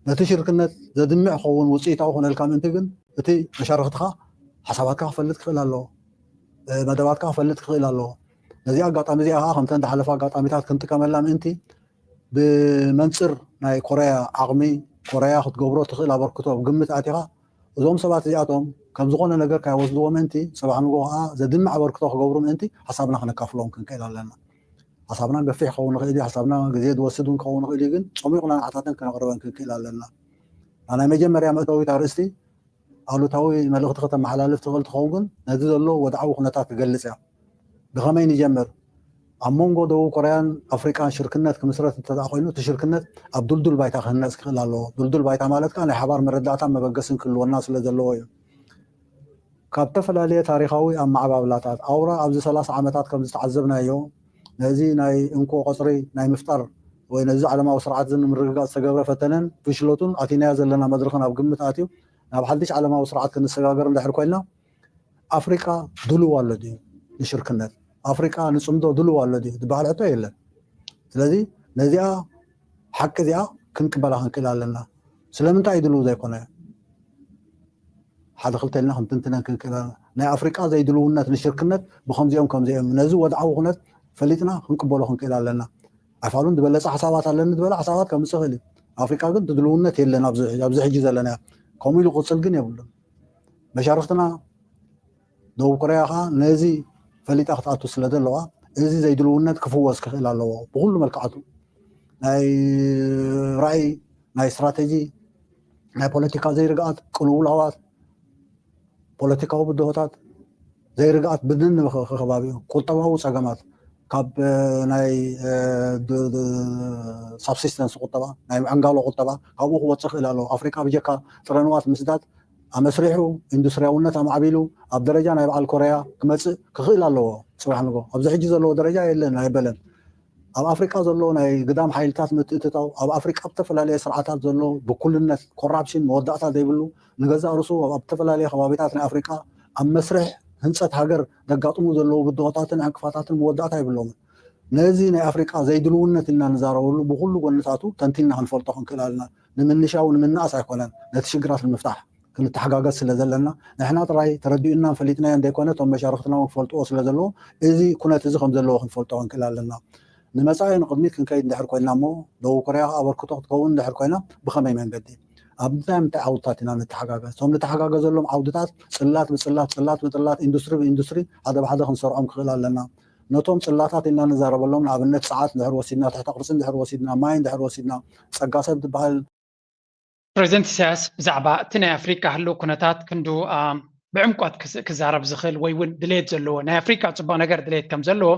ነቲ ሽርክነት ዘድምዕ ክኸውን ውፅኢታዊ ክኾነልካ ምእንቲ ግን እቲ መሻርክትኻ ሓሳባትካ ክፈልጥ ክኽእል ኣለዎ። መደባትካ ክፈልጥ ክኽእል ኣለዎ። ነዚ ኣጋጣሚ እዚኣ ከዓ ከምተን ዝሓለፋ ኣጋጣሚታት ክንጥቀመላ ምእንቲ ብመንፅር ናይ ኮርያ ዓቕሚ ኮርያ ክትገብሮ ትኽእል ኣበርክቶ ኣብ ግምት ኣቲኻ እዞም ሰባት እዚኣቶም ከም ዝኾነ ነገር ካይወስድዎ ምእንቲ ፅባሕ ንጎ ከዓ ዘድምዕ ኣበርክቶ ክገብሩ ምእንቲ ሓሳብና ክነካፍሎም ክንክእል ኣለና። ሓሳብና ገፊሕ ክኸውን ይኽእል እዩ፣ ሓሳብና ግዜ ዝወስድ እውን ክኸውን ይኽእል እዩ፣ ግን ፀሚቑና ንዓታተን ክነቕርበን ክንክእል ኣለና። ናይ መጀመርያ መእተዊት ኣርእስቲ ኣሉታዊ መልእኽቲ ከተመሓላልፍ ትኽእል ትኸውን፣ ግን ነዚ ዘሎ ወድዓዊ ኩነታት ትገልፅ እያ። ብኸመይ ንጀምር? ኣብ መንጎ ደቡብ ኮርያን ኣፍሪቃን ሽርክነት ክምስረት እንተ ኮይኑ እቲ ሽርክነት ኣብ ዱልዱል ባይታ ክህነፅ ክኽእል ኣለዎ። ዱልዱል ባይታ ማለት ከዓ ናይ ሓባር መረዳእታን መበገስን ክህልወና ስለ ዘለዎ እዩ። ካብ ዝተፈላለየ ታሪኻዊ ኣመዓባብላታት ኣውራ ኣብዚ ሰላሳ ዓመታት ከም ዝተዓዘብናዮ ነዚ ናይ እንኮ ቆፅሪ ናይ ምፍጣር ወይ ነዚ ዓለማዊ ስርዓት እዚ ንምርግጋፅ ዝተገብረ ፈተነን ፍሽለቱን ኣቲናያ ዘለና መድረኽን ኣብ ግምት ኣትዩ ናብ ሓድሽ ዓለማዊ ስርዓት ክንሰጋገር እንድሕር ኮይንና ኣፍሪቃ ድልው ኣሎ ድዩ ንሽርክነት? ኣፍሪቃ ንፅምዶ ድልው ኣሎ ድዩ ዝበሃል ሕቶ የለን። ስለዚ ነዚኣ ሓቂ እዚኣ ክንቅበላ ክንክእል ኣለና። ስለምንታይ እዩ ድልው ዘይኮነ? ሓደ ክልተ ኢልና ክንትንትነን ክንክእል ኣለና። ናይ ኣፍሪቃ ዘይድልውነት ንሽርክነት ብከምዚኦም ከምዚኦም ነዚ ወድዓዊ ኩነት ፈሊጥና ክንቅበሎ ክንክእል ኣለና። ኣይፋሉን ዝበለፀ ሓሳባት ኣለኒ ዝበለ ሓሳባት ከምፅእ ይኽእል እዩ። ኣፍሪቃ ግን ድልውነት የለን ኣብዚ ሕጂ ዘለናዮ። ከምኡ ኢሉ ክቕፅል ግን የብሉን። መሻርኽትና ደቡብ ኮርያ ከዓ ነዚ ፈሊጣ ክትኣቱ ስለ ዘለዋ እዚ ዘይድልውነት ክፍወስ ክኽእል ኣለዎ ብኩሉ መልክዓቱ። ናይ ራእይ፣ ናይ ስትራተጂ፣ ናይ ፖለቲካ ዘይርግኣት፣ ቅልውላዋት፣ ፖለቲካዊ ብድሆታት፣ ዘይርግኣት ብድን ከባቢኡ፣ ቁጠባዊ ፀገማት ካብ ናይ ሳብሲስተንስ ቁጠባ፣ ናይ ዕንጋሎ ቁጠባ ካብኡ ክወፅእ ክእል ኣለዎ። ኣፍሪካ ብጀካ ጥረንዋት ምስዳድ ኣመስሪሑ፣ ኢንዱስትሪያውነት ኣማዕቢሉ፣ ኣብ ደረጃ ናይ በዓል ኮርያ ክመፅእ ክኽእል ኣለዎ። ፅባሕ ንጎ ኣብዚ ሕጂ ዘለዎ ደረጃ የለን ኣይበለን። ኣብ ኣፍሪቃ ዘሎ ናይ ግዳም ሓይልታት ምትእትታው፣ ኣብ ኣፍሪቃ ብተፈላለየ ስርዓታት ዘሎ ብኩልነት፣ ኮራፕሽን መወዳእታ ዘይብሉ፣ ንገዛእ ርሱ ኣብ ተፈላለየ ከባቢታት ናይ ኣፍሪቃ ኣብ መስርሕ ህንፀት ሃገር ዘጋጥሙ ዘለዉ ብድሆታትን ዕንቅፋታትን መወዳእታ የብሎምን። ነዚ ናይ ኣፍሪቃ ዘይድልውነት ኢልና ንዛረበሉ ብኩሉ ጎንታቱ ተንቲንና ክንፈልጦ ክንክእል ኣለና። ንምንሻው ንምንኣስ ኣይኮነን፣ ነቲ ሽግራት ንምፍታሕ ክንተሓጋገዝ ስለ ዘለና ንሕና ጥራይ ተረዲኡና ፈሊጥናዮ እንደይኮነ እቶም መሻርክትና እውን ክፈልጥዎ ስለ ዘለዎ እዚ ኩነት እዚ ከም ዘለዎ ክንፈልጦ ክንክእል ኣለና። ንመፃኢ ንቅድሚት ክንከይድ እንድሕር ኮይና እሞ ደቡብ ኮርያ ኣበርክቶ ክትከውን እንድሕር ኮይና ብኸመይ መንገዲ ኣብ ምንታይ ምንታይ ዓውድታት ኢና ንተሓጋገዝ? እቶም ንተሓጋገዘሎም ዓውድታት ፅላት ብፅላት ፅላት ብፅላት ኢንዱስትሪ ብኢንዱስትሪ ሓደ ብሓደ ክንሰርዖም ክኽእል ኣለና። ነቶም ፅላታት ኢልና ንዛረበሎም ንኣብነት ፀዓት እንድሕር ወሲድና ትሕተ ቅርፂ እንድሕር ወሲድና ማይ እንድሕር ወሲድና ፀጋ ሰብ ዝበሃል ፕሬዚደንት ኢሳያስ ብዛዕባ እቲ ናይ ኣፍሪቃ ህልው ኩነታት ክንዱ ብዕምቆት ክዛረብ ዝኽእል ወይ እውን ድሌት ዘለዎ ናይ ኣፍሪቃ ፅቡቅ ነገር ድሌት ከም ዘለዎ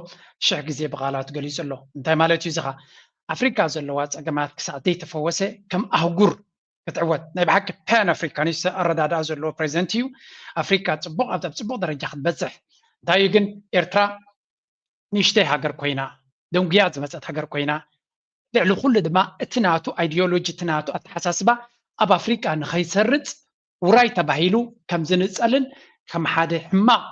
ሽሕ ግዜ ብቃላት ገሊፁ ኣሎ። እንታይ ማለት እዩ እዚ ኸ? ኣፍሪቃ ዘለዋ ፀገማት ክሳዕ ዘይተፈወሰ ከም ኣህጉር ክትዕወት ናይ ብሓቂ ፓን ኣፍሪካኒስት ኣረዳድኣ ዘለዎ ፕሬዚደንት እዩ። ኣፍሪካ ፅቡቅ ኣብ ፅቡቅ ደረጃ ክትበፅሕ እንታይ እዩ ግን ኤርትራ ንእሽተይ ሃገር ኮይና ደንጉያ ዝመፀት ሃገር ኮይና ልዕሊ ኩሉ ድማ እቲ ናቱ ኣይዲዮሎጂ እቲ ናቱ ኣተሓሳስባ ኣብ ኣፍሪቃ ንኸይሰርፅ ውራይ ተባሂሉ ከም ዝንፀልን ከም ሓደ ሕማቕ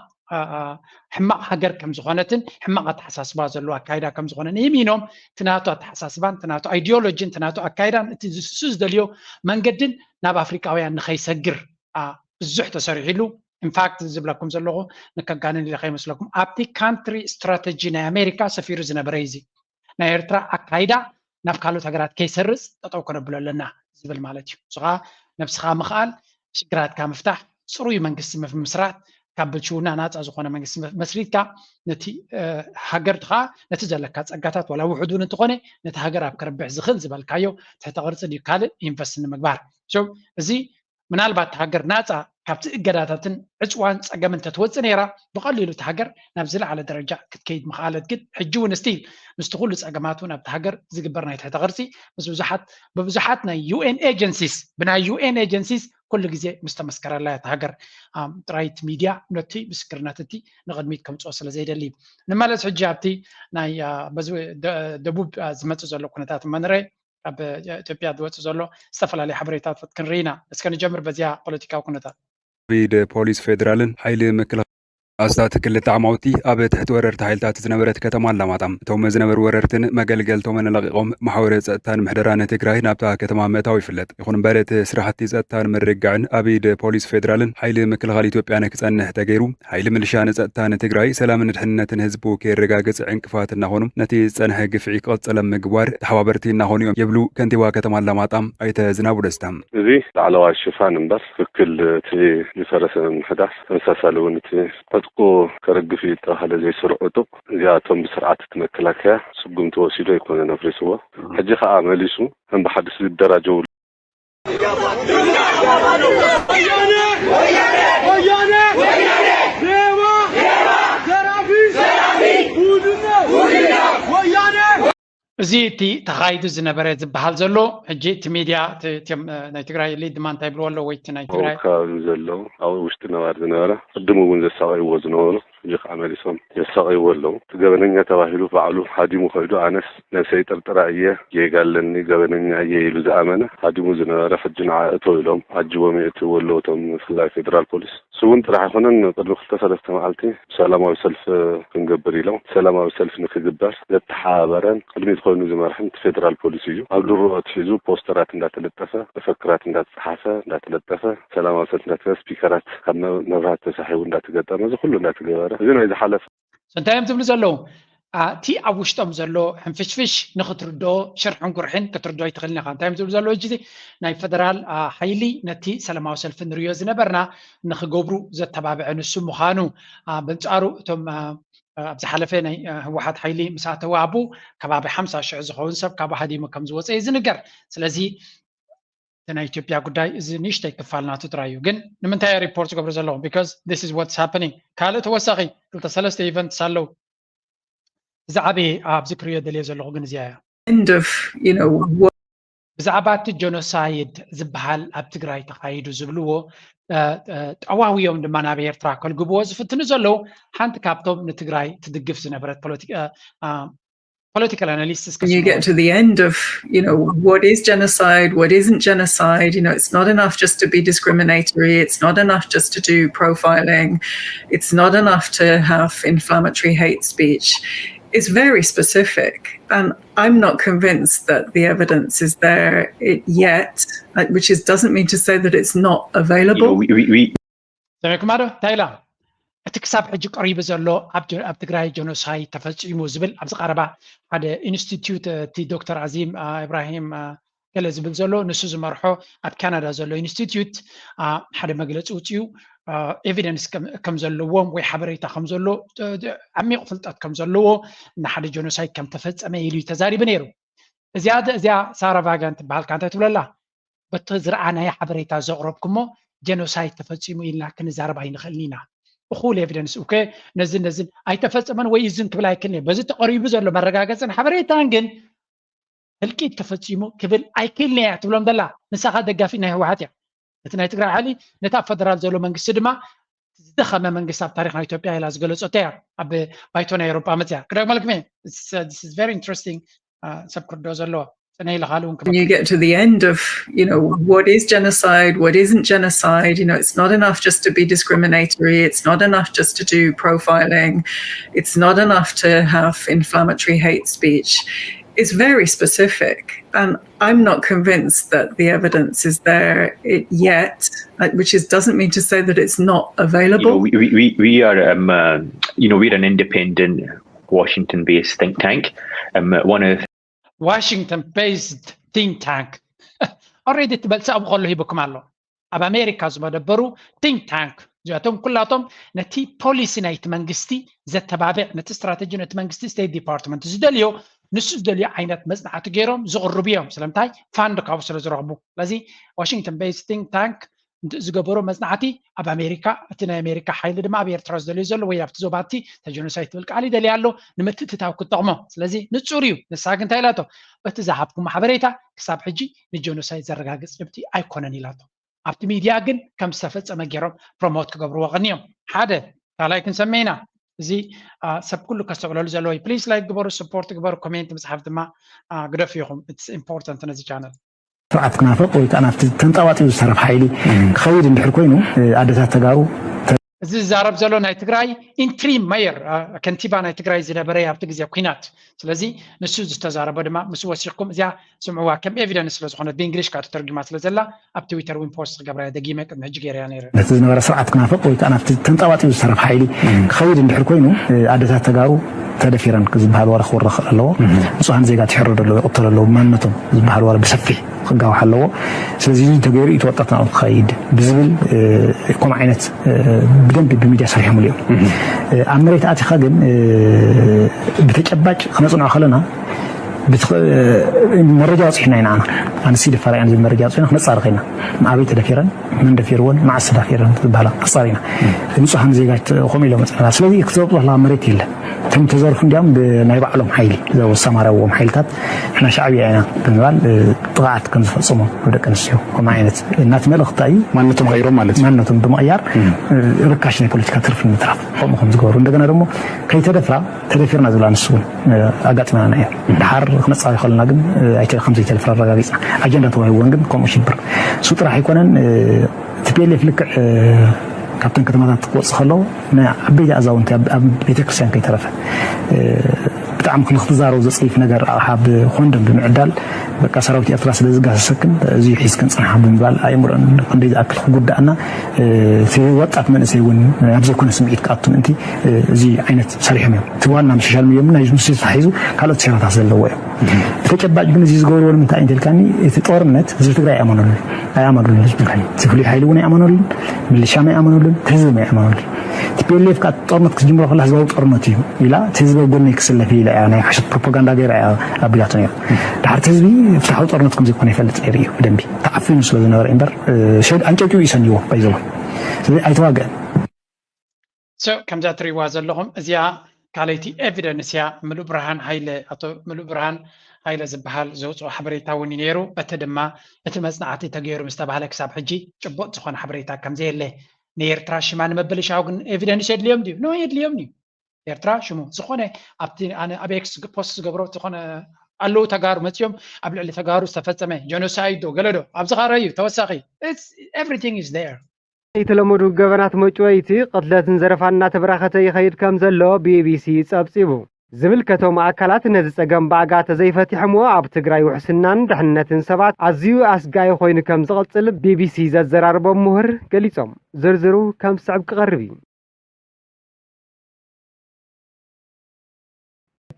ሕማቕ ሃገር ከም ዝኾነትን ሕማቕ ኣተሓሳስባ ዘለዎ ኣካይዳ ከም ዝኾነ ንእሚኖም እቲ ናቱ ኣተሓሳስባን እቲ ናቱ ኣይዲዮሎጂን እቲ ናቱ ኣካይዳን እቲ ዝሱ ዝደልዮ መንገድን ናብ ኣፍሪቃውያን ንኸይሰግር ብዙሕ ተሰሪሒሉ ኢንፋክት ዝብለኩም ዘለኹ ንከጋንን ኢለ ከይመስለኩም ኣብቲ ካንትሪ ስትራተጂ ናይ ኣሜሪካ ሰፊሩ ዝነበረ እዚ ናይ ኤርትራ ኣካይዳ ናብ ካልኦት ሃገራት ከይሰርፅ ጠጠው ከነብሎ ኣለና ዝብል ማለት እዩ። ንስኻ ነብስኻ ምኽኣል፣ ሽግራትካ ምፍታሕ፣ ፅሩይ መንግስቲ ምምስራት፣ ካብ ብልሽውና ናፃ ዝኾነ መንግስቲ መስሪትካ ነቲ ሃገር ከዓ ነቲ ዘለካ ፀጋታት ዋላ ውሑድ እውን እንተኾነ ነቲ ሃገር ኣብ ከርብሕ ዝኽእል ዝበልካዮ ትሕተ ቅርፂ ድዩ ካልእ ኢንቨስት ንምግባር እዚ ምናልባት ሃገር ናፃ ካብቲ እገዳታትን ዕፅዋን ፀገምን ተትወፅእ ነይራ ብቐሊሉ እቲ ሃገር ናብ ዝለዓለ ደረጃ ክትከይድ ምኽኣለት ግን ሕጂ እውን ስቲል ምስቲ ኩሉ ፀገማት እውን ኣብቲ ሃገር ዝግበር ናይ ትሕተ ቅርፂ ምስ ብዙሓት ብብዙሓት ናይ ዩኤን ኤጀንሲስ ብናይ ዩኤን ኤጀንሲስ ኩሉ ግዜ ምስ ተመስከረላ እታ ሃገር ጥራይት ሚድያ ነቲ ምስክርነት እቲ ንቕድሚት ከምፅኦ ስለ ዘይደሊ እዩ። ንመለስ ሕጂ ኣብቲ ናይ ደቡብ ዝመፅእ ዘሎ ኩነታት እመ ንረ ኣብ ኢትዮጵያ ዝወፅእ ዘሎ ዝተፈላለዩ ሓበሬታታት ክንርኢ ኢና። እስከ ንጀምር በዚያ ፖለቲካዊ ኩነታት። ሪድ ፖሊስ ፌዴራልን ሓይሊ ምክልኻል ኣስታት ክልተ ዓማውቲ ኣብ ትሕቲ ወረርቲ ሓይልታት ዝነበረት ከተማ ኣላማጣ እቶም ዝነበሩ ወረርትን መገልገልቶምን ለቒቖም ማሕበረ ፀጥታን ምሕደራን ትግራይ ናብታ ከተማ ምእታው ይፍለጥ። ይኹን እምበር እቲ ስራሕቲ ፀጥታን ምርግጋዕን ኣብ ኢድ ፖሊስ ፌዴራልን ሓይሊ ምክልኻል ኢትዮጵያን ክፀንሕ ተገይሩ ሓይሊ ምልሻ ንፀጥታ ንትግራይ ሰላምን ድሕንነትን ህዝቡ ከየረጋግፅ ዕንቅፋት እናኾኑ ነቲ ዝፀንሐ ግፍዒ ክቕፅል ኣብ ምግባር ተሓባበርቲ እናኾኑ እዮም ይብሉ ከንቲባ ከተማ ኣላማጣ ኣይተ ዝናቡ ደስታ። እዚ ላዕለዋይ ሽፋን እምበር ትክክል እቲ ዝፈረሰ ምምሕዳር ተመሳሳሊ እውን እቲ ዕጥቁ ከረግፍ እዩ ዝተባሃለ ዘይስሩዕ ዕጡቕ እዚኣቶም ብስርዓት እቲ መከላከያ ስጉምቲ ወሲዱ ኣይኮነን ኣፍሪስዎ። ሕጂ ከዓ መሊሱ ከም ብሓድሽ ዝደራጀውሉ እዚ እቲ ተኻይዱ ዝነበረ ዝበሃል ዘሎ ሕጂ እቲ ሚድያ ናይ ትግራይ ኤሊት ድማ እንታይ ይብልዎ ኣለዉ ወይ እቲ ናይ ትግራይ ከባቢ ዘለዉ ኣብ ውሽጢ ነባር ዝነበረ ቅድም እውን ዘሳቀይዎ ዝነበሩ ሕጂ ከዓ መሊሶም የሳቀይዎ ኣለዉ። እቲ ገበነኛ ተባሂሉ ባዕሉ ሃዲሙ ከይዱ ኣነስ ነብሰይ ጥርጥራ እየ ጌጋ ኣለኒ ገበነኛ እየ ኢሉ ዝኣመነ ሃዲሙ ዝነበረ ሕጂ ንዓ እቶ ኢሎም ዓጅቦም የእትዎ ኣለዉ እቶም ብፍላይ ፌደራል ፖሊስ። እሱ እውን ጥራሕ ኣይኮነን። ቅድሚ ክልተ ሰለስተ መዓልቲ ሰላማዊ ሰልፊ ክንገብር ኢሎም፣ ሰላማዊ ሰልፊ ንክግበር ዘተሓባበረን ቅድሚት ኮይኑ ዝመርሕን እቲ ፌደራል ፖሊስ እዩ። ኣብ ድሮ ኣትሒዙ ፖስተራት እንዳተለጠፈ፣ መፈክራት እንዳተፀሓፈ፣ እንዳተለጠፈ፣ ሰላማዊ ሰልፊ እንዳተገበረ፣ ስፒከራት ካብ መ- መብራህቲ ተሳሒቡ እንዳተገጠመ፣ እዚ ኩሉ እንዳተገበረ፣ እዚ ናይ ዝሓለፈ እንታይ እዮም ዝብሉ ዘለዉ? እቲ ኣብ ውሽጦም ዘሎ ሕንፍሽፍሽ ንክትርድኦ ሽርሕን ጉርሕን ክትርድኦ ኣይትኽእልን ኢኻ። እንታይ እዮም ዝብሉ ዘለዉ? ሕጂ ናይ ፌደራል ሓይሊ ነቲ ሰላማዊ ሰልፊ ንርእዮ ዝነበርና ንክገብሩ ዘተባብዐ ንሱ ምዃኑ፣ በንጻሩ እቶም ኣብ ዝሓለፈ ናይ ህወሓት ሓይሊ ምስ ኣተወ ኣብኡ ከባቢ ሓምሳ ሽሕ ዝኸውን ሰብ ካብ ሃዲሙ ከም ዝወፀ እዩ ዝንገር። ስለዚ እቲ ናይ ኢትዮጵያ ጉዳይ እዚ ንእሽተይ ክፋል ናቱ ጥራይ እዩ። ግን ንምንታይ እየ ሪፖርት ዝገብሮ ዘለኹ? Because this is what's happening። ካልእ ተወሳኺ ክልተ ሰለስተ ኢቨንትስ ኣለዉ። እዚ ዓበየ ኣብዚ ክርእዮ ደልየ ዘለኹ ግን እዚኣ እያ። End of, you know, what ብዛዕባ እቲ ጀኖሳይድ ዝበሃል ኣብ ትግራይ ተኻይዱ ዝብልዎ ጠዋውዮም ድማ ናብ ኤርትራ ከልግብዎ ዝፍትኑ ዘለዉ ሓንቲ ካብቶም ንትግራይ ትድግፍ ዝነበረት political analysts you get to the end of, you know, what is genocide, what isn't genocide. You know, it's not enough just to be discriminatory. It's not enough just to do profiling. It's not enough to have inflammatory hate speech. It's very specific. And I'm not convinced that the evidence is there yet, which is, doesn't mean to say that it's not available. ሰሚዕኩማ ዶ? እንታይ ኢላ? እቲ ክሳብ ሕጂ ቀሪቡ ዘሎ ኣብ ትግራይ ጀኖሳይድ ተፈፂሙ ዝብል ኣብዚ ቀረባ ሓደ ኢንስቲትዩት፣ እቲ ዶክተር ኣዚም ኢብራሂም ገለ ዝብል ዘሎ፣ ንሱ ዝመርሖ ኣብ ካናዳ ዘሎ ኢንስቲትዩት ሓደ መግለፂ ውፅኡ፣ ኤቪደንስ ከም ዘለዎም ወይ ሓበሬታ ከም ዘሎ፣ ዓሚቕ ፍልጠት ከም ዘለዎ ንሓደ ጀኖሳይድ ከም ተፈፀመ ኢሉ እዩ ተዛሪቡ ነይሩ። እዚኣ እዚኣ ሳራ ቫጋን ትበሃል፣ ካንታይ ትብለላ? በቲ ዝረኣናዮ ሓበሬታ ዘቕረብኩሞ ጀኖሳይድ ተፈፂሙ ኢልና ክንዛረብ ኣይንኽእልን ኢና። እኹል ኤቪደንስ፣ ኦኬ፣ ነዚ ነዚ ኣይተፈፀመን ወይ እዝን ክብል ኣይክእልን እየ። በዚ ተቐሪቡ ዘሎ መረጋገፅን ሓበሬታን ግን ህልቂት ተፈፂሙ ክብል ኣይክእልን እያ ትብሎም ዘላ። ንሳኻ ደጋፊ ናይ ህወሓት እያ። እቲ ናይ ትግራይ ሓይሊ ነቲ ኣብ ፈደራል ዘሎ መንግስቲ ድማ ዝደኸመ መንግስቲ ኣብ ታሪክ ናይ ኢትዮጵያ ኢላ ዝገለፀቶ እያ። ኣብ ባይቶ ናይ ኤውሮጳ መፅያ ክደግመልኩም እየ። This is very interesting። ሰብ ክርድኦ ዘለዎ ፅነ ኢለ ካልእ እውን ክመ you get to the end of, you know, what is genocide, what isn't genocide. You know, it's not enough just to be discriminatory. It's not enough just to do profiling. It's not enough to have inflammatory hate speech. It's very specific. And I'm not convinced that the evidence is there yet, which is, doesn't mean to say that it's not available. You know, we, we, we are, um, uh, you know, we're an independent Washington-based think tank. Um, one of Washington-based think tank. Already እቲ መልሲ ኣብኡ ከሎ ሂብኩም ኣሎ። ኣብ ኣሜሪካ ዝመደበሩ think tank እዚኣቶም ኩላቶም ነቲ ፖሊሲ ናይቲ መንግስቲ ዘተባብዕ፣ ነቲ ስትራተጂ ነቲ መንግስቲ ስቴት ዲፓርትመንት ዝደልዮ ንሱ ዝደልዮ ዓይነት መፅናዕቲ ገይሮም ዝቕርቡ እዮም። ስለምንታይ? ፋንድ ካብኡ ስለ ዝረኽቡ። ስለዚ ዋሽንግተን ቤይስድ think tank ዝገበሮ መፅናዕቲ ኣብ ኣሜሪካ፣ እቲ ናይ ኣሜሪካ ሓይሊ ድማ ኣብ ኤርትራ ዝደልዮ ዘሎ ወይ ኣብቲ ዞባ እቲ ተጀኖሳይድ ትብል ቃል ይደልያ ኣሎ፣ ንምትእትታው ክጠቕሞ። ስለዚ ንፁር እዩ። ንሳ ግን እንታይ ኢላቶ? በቲ ዝሃብኩም ሓበሬታ ክሳብ ሕጂ ንጀኖሳይድ ዘረጋግፅ ጭብጢ ኣይኮነን ኢላቶ። ኣብቲ ሚድያ ግን ከም ዝተፈፀመ ገይሮም ፕሮሞት ክገብርዎ ቀንዮም። ሓደ ካልኣይ ክንሰመ ኢና። እዚ ሰብ ኩሉ ከስተውዕለሉ ዘለዎ እዩ። ፕሊስ ላይክ ግበሩ፣ ስፖርት ግበሩ፣ ኮሜንት ምፅሓፍ ድማ ግደፉ ኢኹም። ኢትስ ኢምፖርተንት ነዚ ቻነል። ስርዓት ክናፍቕ ወይ ከዓ ናብቲ ተንጠባጢቡ ዝተረፍ ሓይሊ ክኸይድ እንድሕር ኮይኑ ኣደታት ተጋሩ እዚ ዝዛረብ ዘሎ ናይ ትግራይ ኢንትሪም መየር ከንቲባ ናይ ትግራይ ዝነበረ ኣብቲ ግዜ ኩናት። ስለዚ ንሱ ዝተዛረቦ ድማ ምስ ወሲኽኩም እዚኣ ስምዕዋ ከም ኤቪደንስ ስለ ዝኾነት ብእንግሊሽ ከዓ ተተርጊማ ስለ ዘላ ኣብ ትዊተር እውን ፖስት ክገብራ እየ ደጊመ ቅድሚ ሕጂ ገይረያ ነይረ። ነቲ ዝነበረ ስርዓት ክናፍቕ ወይ ከዓ ናብቲ ተንጠባጢቡ ዝተረፍ ሓይሊ ክኸይድ እንድሕር ኮይኑ ኣደታት ተጋሩ ተደፊረን ዝበሃል ወረ ክወረ ክኽእል ኣለዎ። ንፁሃን ዜጋ ትሕረዱ ኣለዎ፣ ይቕተሉ ኣለዎ፣ ማንነቶም ዝበሃል ወረ ብሰፊሕ ክጋዋሕ ኣለዎ። ስለዚ እዚ ተገይሩ እቲ ወጣት ናብኡ ክኸይድ ብዝብል ከምኡ ዓይነት ብደንቢ ብሚድያ ሰሪሖምሉ እዮም። ኣብ መሬት ኣቲኻ ግን ብተጨባጭ ክነፅንዖ ከለና መረጃ ኣውፂሕና ኢና። ኣንሲ ደፋር እያን ዝብል መረጃ ኣውፂሕና ክነፃርኽ ኢና። ኣበይ ተደፊረን፣ መን ደፊርወን፣ መዓስ ተዳፊረን ዝበሃላ ክፃር ኢና። ንፁሃን ዜጋ ከምኡ ኢሎም መፅናና። ስለዚ ክትዘብጦ ከለካ መሬት የለን። እቶም ተዘርፉ እንዲያም ብናይ ባዕሎም ሓይሊ እዛ ወሳማራዎም ሓይልታት ንሕና ሻዕብያ ኢና ብምባል ጥቕዓት ከም ዝፈፀሙ ኣብ ደቂ ኣንስትዮ ከምኡ ዓይነት እናቲ መልእኽታ እዩ። ማንነቶም ቀይሮም ማለት እዩ። ማንነቶም ብምቕያር ርካሽ ናይ ፖለቲካ ትርፊ ንምትራፍ ከምኡ ከም ዝገበሩ እንደገና ደግሞ ከይተደፍራ ተደፊርና ዝብላ ንሱ እውን ኣጋጢመና ኢና። ድሓር ክነፃሪ ከለና ግን ከም ዘይተደፍራ ኣረጋጊፅና። ኣጀንዳ ተዋሂብወን ግን ከምኡ ሽብር እሱ ጥራሕ ኣይኮነን። ቲፒኤልኤፍ ልክዕ ካብተን ከተማታት ክወፅእ ከለዉ ንዓበይቲ ኣዛውንቲ ኣብ ቤተክርስትያን ከይተረፈ ብጣዕሚ ንክትዛረቡ ዘፅይፍ ነገር ኣቕሓ ብኮንደም ብምዕዳል በቃ ሰራዊት ኤርትራ ስለ ዝጋሰሰክን እዚ ሒዝክን ፅንሓ ብምባል ኣእምሮን ክንደይ ዝኣክል ክጉዳእና እቲ ወጣት መንእሰይ እውን ናብ ዘይኮነ ስምዒት ክኣቱ ምእንቲ እዚ ዓይነት ሰሪሖም እዮም። እቲ ዋና ምሽሻል እዮም ናይ ሙሴ ተታሒዙ ካልኦት ሴራታት ዘለዎ እዮም። ብተጨባጭ ግን እዚ ዝገብርዎ ንምንታይ እንተልካኒ እቲ ጦርነት ህዝቢ ትግራይ ኣይኣመነሉን ኣይኣመነሉን ህዝቢ ትግራይ እቲ ፍሉይ ሓይሊ እውን ኣይኣመነሉን ምልሻም ኣይኣመነሉን ህዝቢ ኣይኣመነሉን። ቲፒኤልኤፍ ከዓ ጦርነት ክትጅምሮ ከላ ህዝባዊ ጦርነት እዩ ኢላ እቲ ህዝቢ ኣብ ጎነይ ክስለፍ ኢላ እያ ናይ ሓሸት ፕሮፓጋንዳ ገይራ እያ ኣቢላቶ ነይራ። ድሓር እቲ ህዝቢ ፍትሓዊ ጦርነት ከምዘይኮነ ይፈልጥ ነይሩ እዩ ብደንቢ ተዓፊኑ ስለ ዝነበረ እምበር ሸድ ኣንጨብጭቡ እዩ ሰኒዎ ባይዘወ ስለዚ ኣይተዋግአን። So ከምዛ ትሪእዋ ዘለኹም እዚኣ ካልኣይቲ ኤቪደንስ እያ። ምሉእ ብርሃን ሃይለ ኣቶ ምሉእ ብርሃን ሃይለ ዝበሃል ዘውፅኦ ሓበሬታ እውን እዩ ነይሩ። በቲ ድማ እቲ መፅናዕቲ ተገይሩ ምስ ተባህለ ክሳብ ሕጂ ጭቡጥ ዝኾነ ሓበሬታ ከምዘየለ ንኤርትራ ሽማ ንምብልሻው ግን ኤቪደንስ የድልዮም ድዩ? ኖ የድልዮም እዩ። ኤርትራ ሽሙ ዝኾነ ኣብቲ ኣነ ኣብ ኤክስ ፖስት ዝገብሮ ዝኾነ ኣለዉ ተጋሩ መፅኦም ኣብ ልዕሊ ተጋሩ ዝተፈፀመ ጀኖሳይድ ዶ ገለ ዶ ኣብዚ ኸረዩ ተወሳኺ everything is there። ዘይተለመዱ ገበናት መጭወይቲ፣ ቅትለትን ዘረፋን እናተበራኸተ ይኸይድ ከም ዘሎ ቢቢሲ ጸብጺቡ። ዝምልከቶም ኣካላት ነዚ ጸገም ብኣጋ ተዘይፈቲሖምዎ ኣብ ትግራይ ውሕስናን ድሕንነትን ሰባት ኣዝዩ ኣስጋኢ ኮይኑ ከም ዝቕጽል ቢቢሲ ዘዘራረቦም ምሁር ገሊጾም። ዝርዝሩ ከም ዝስዕብ ክቐርብ እዩ።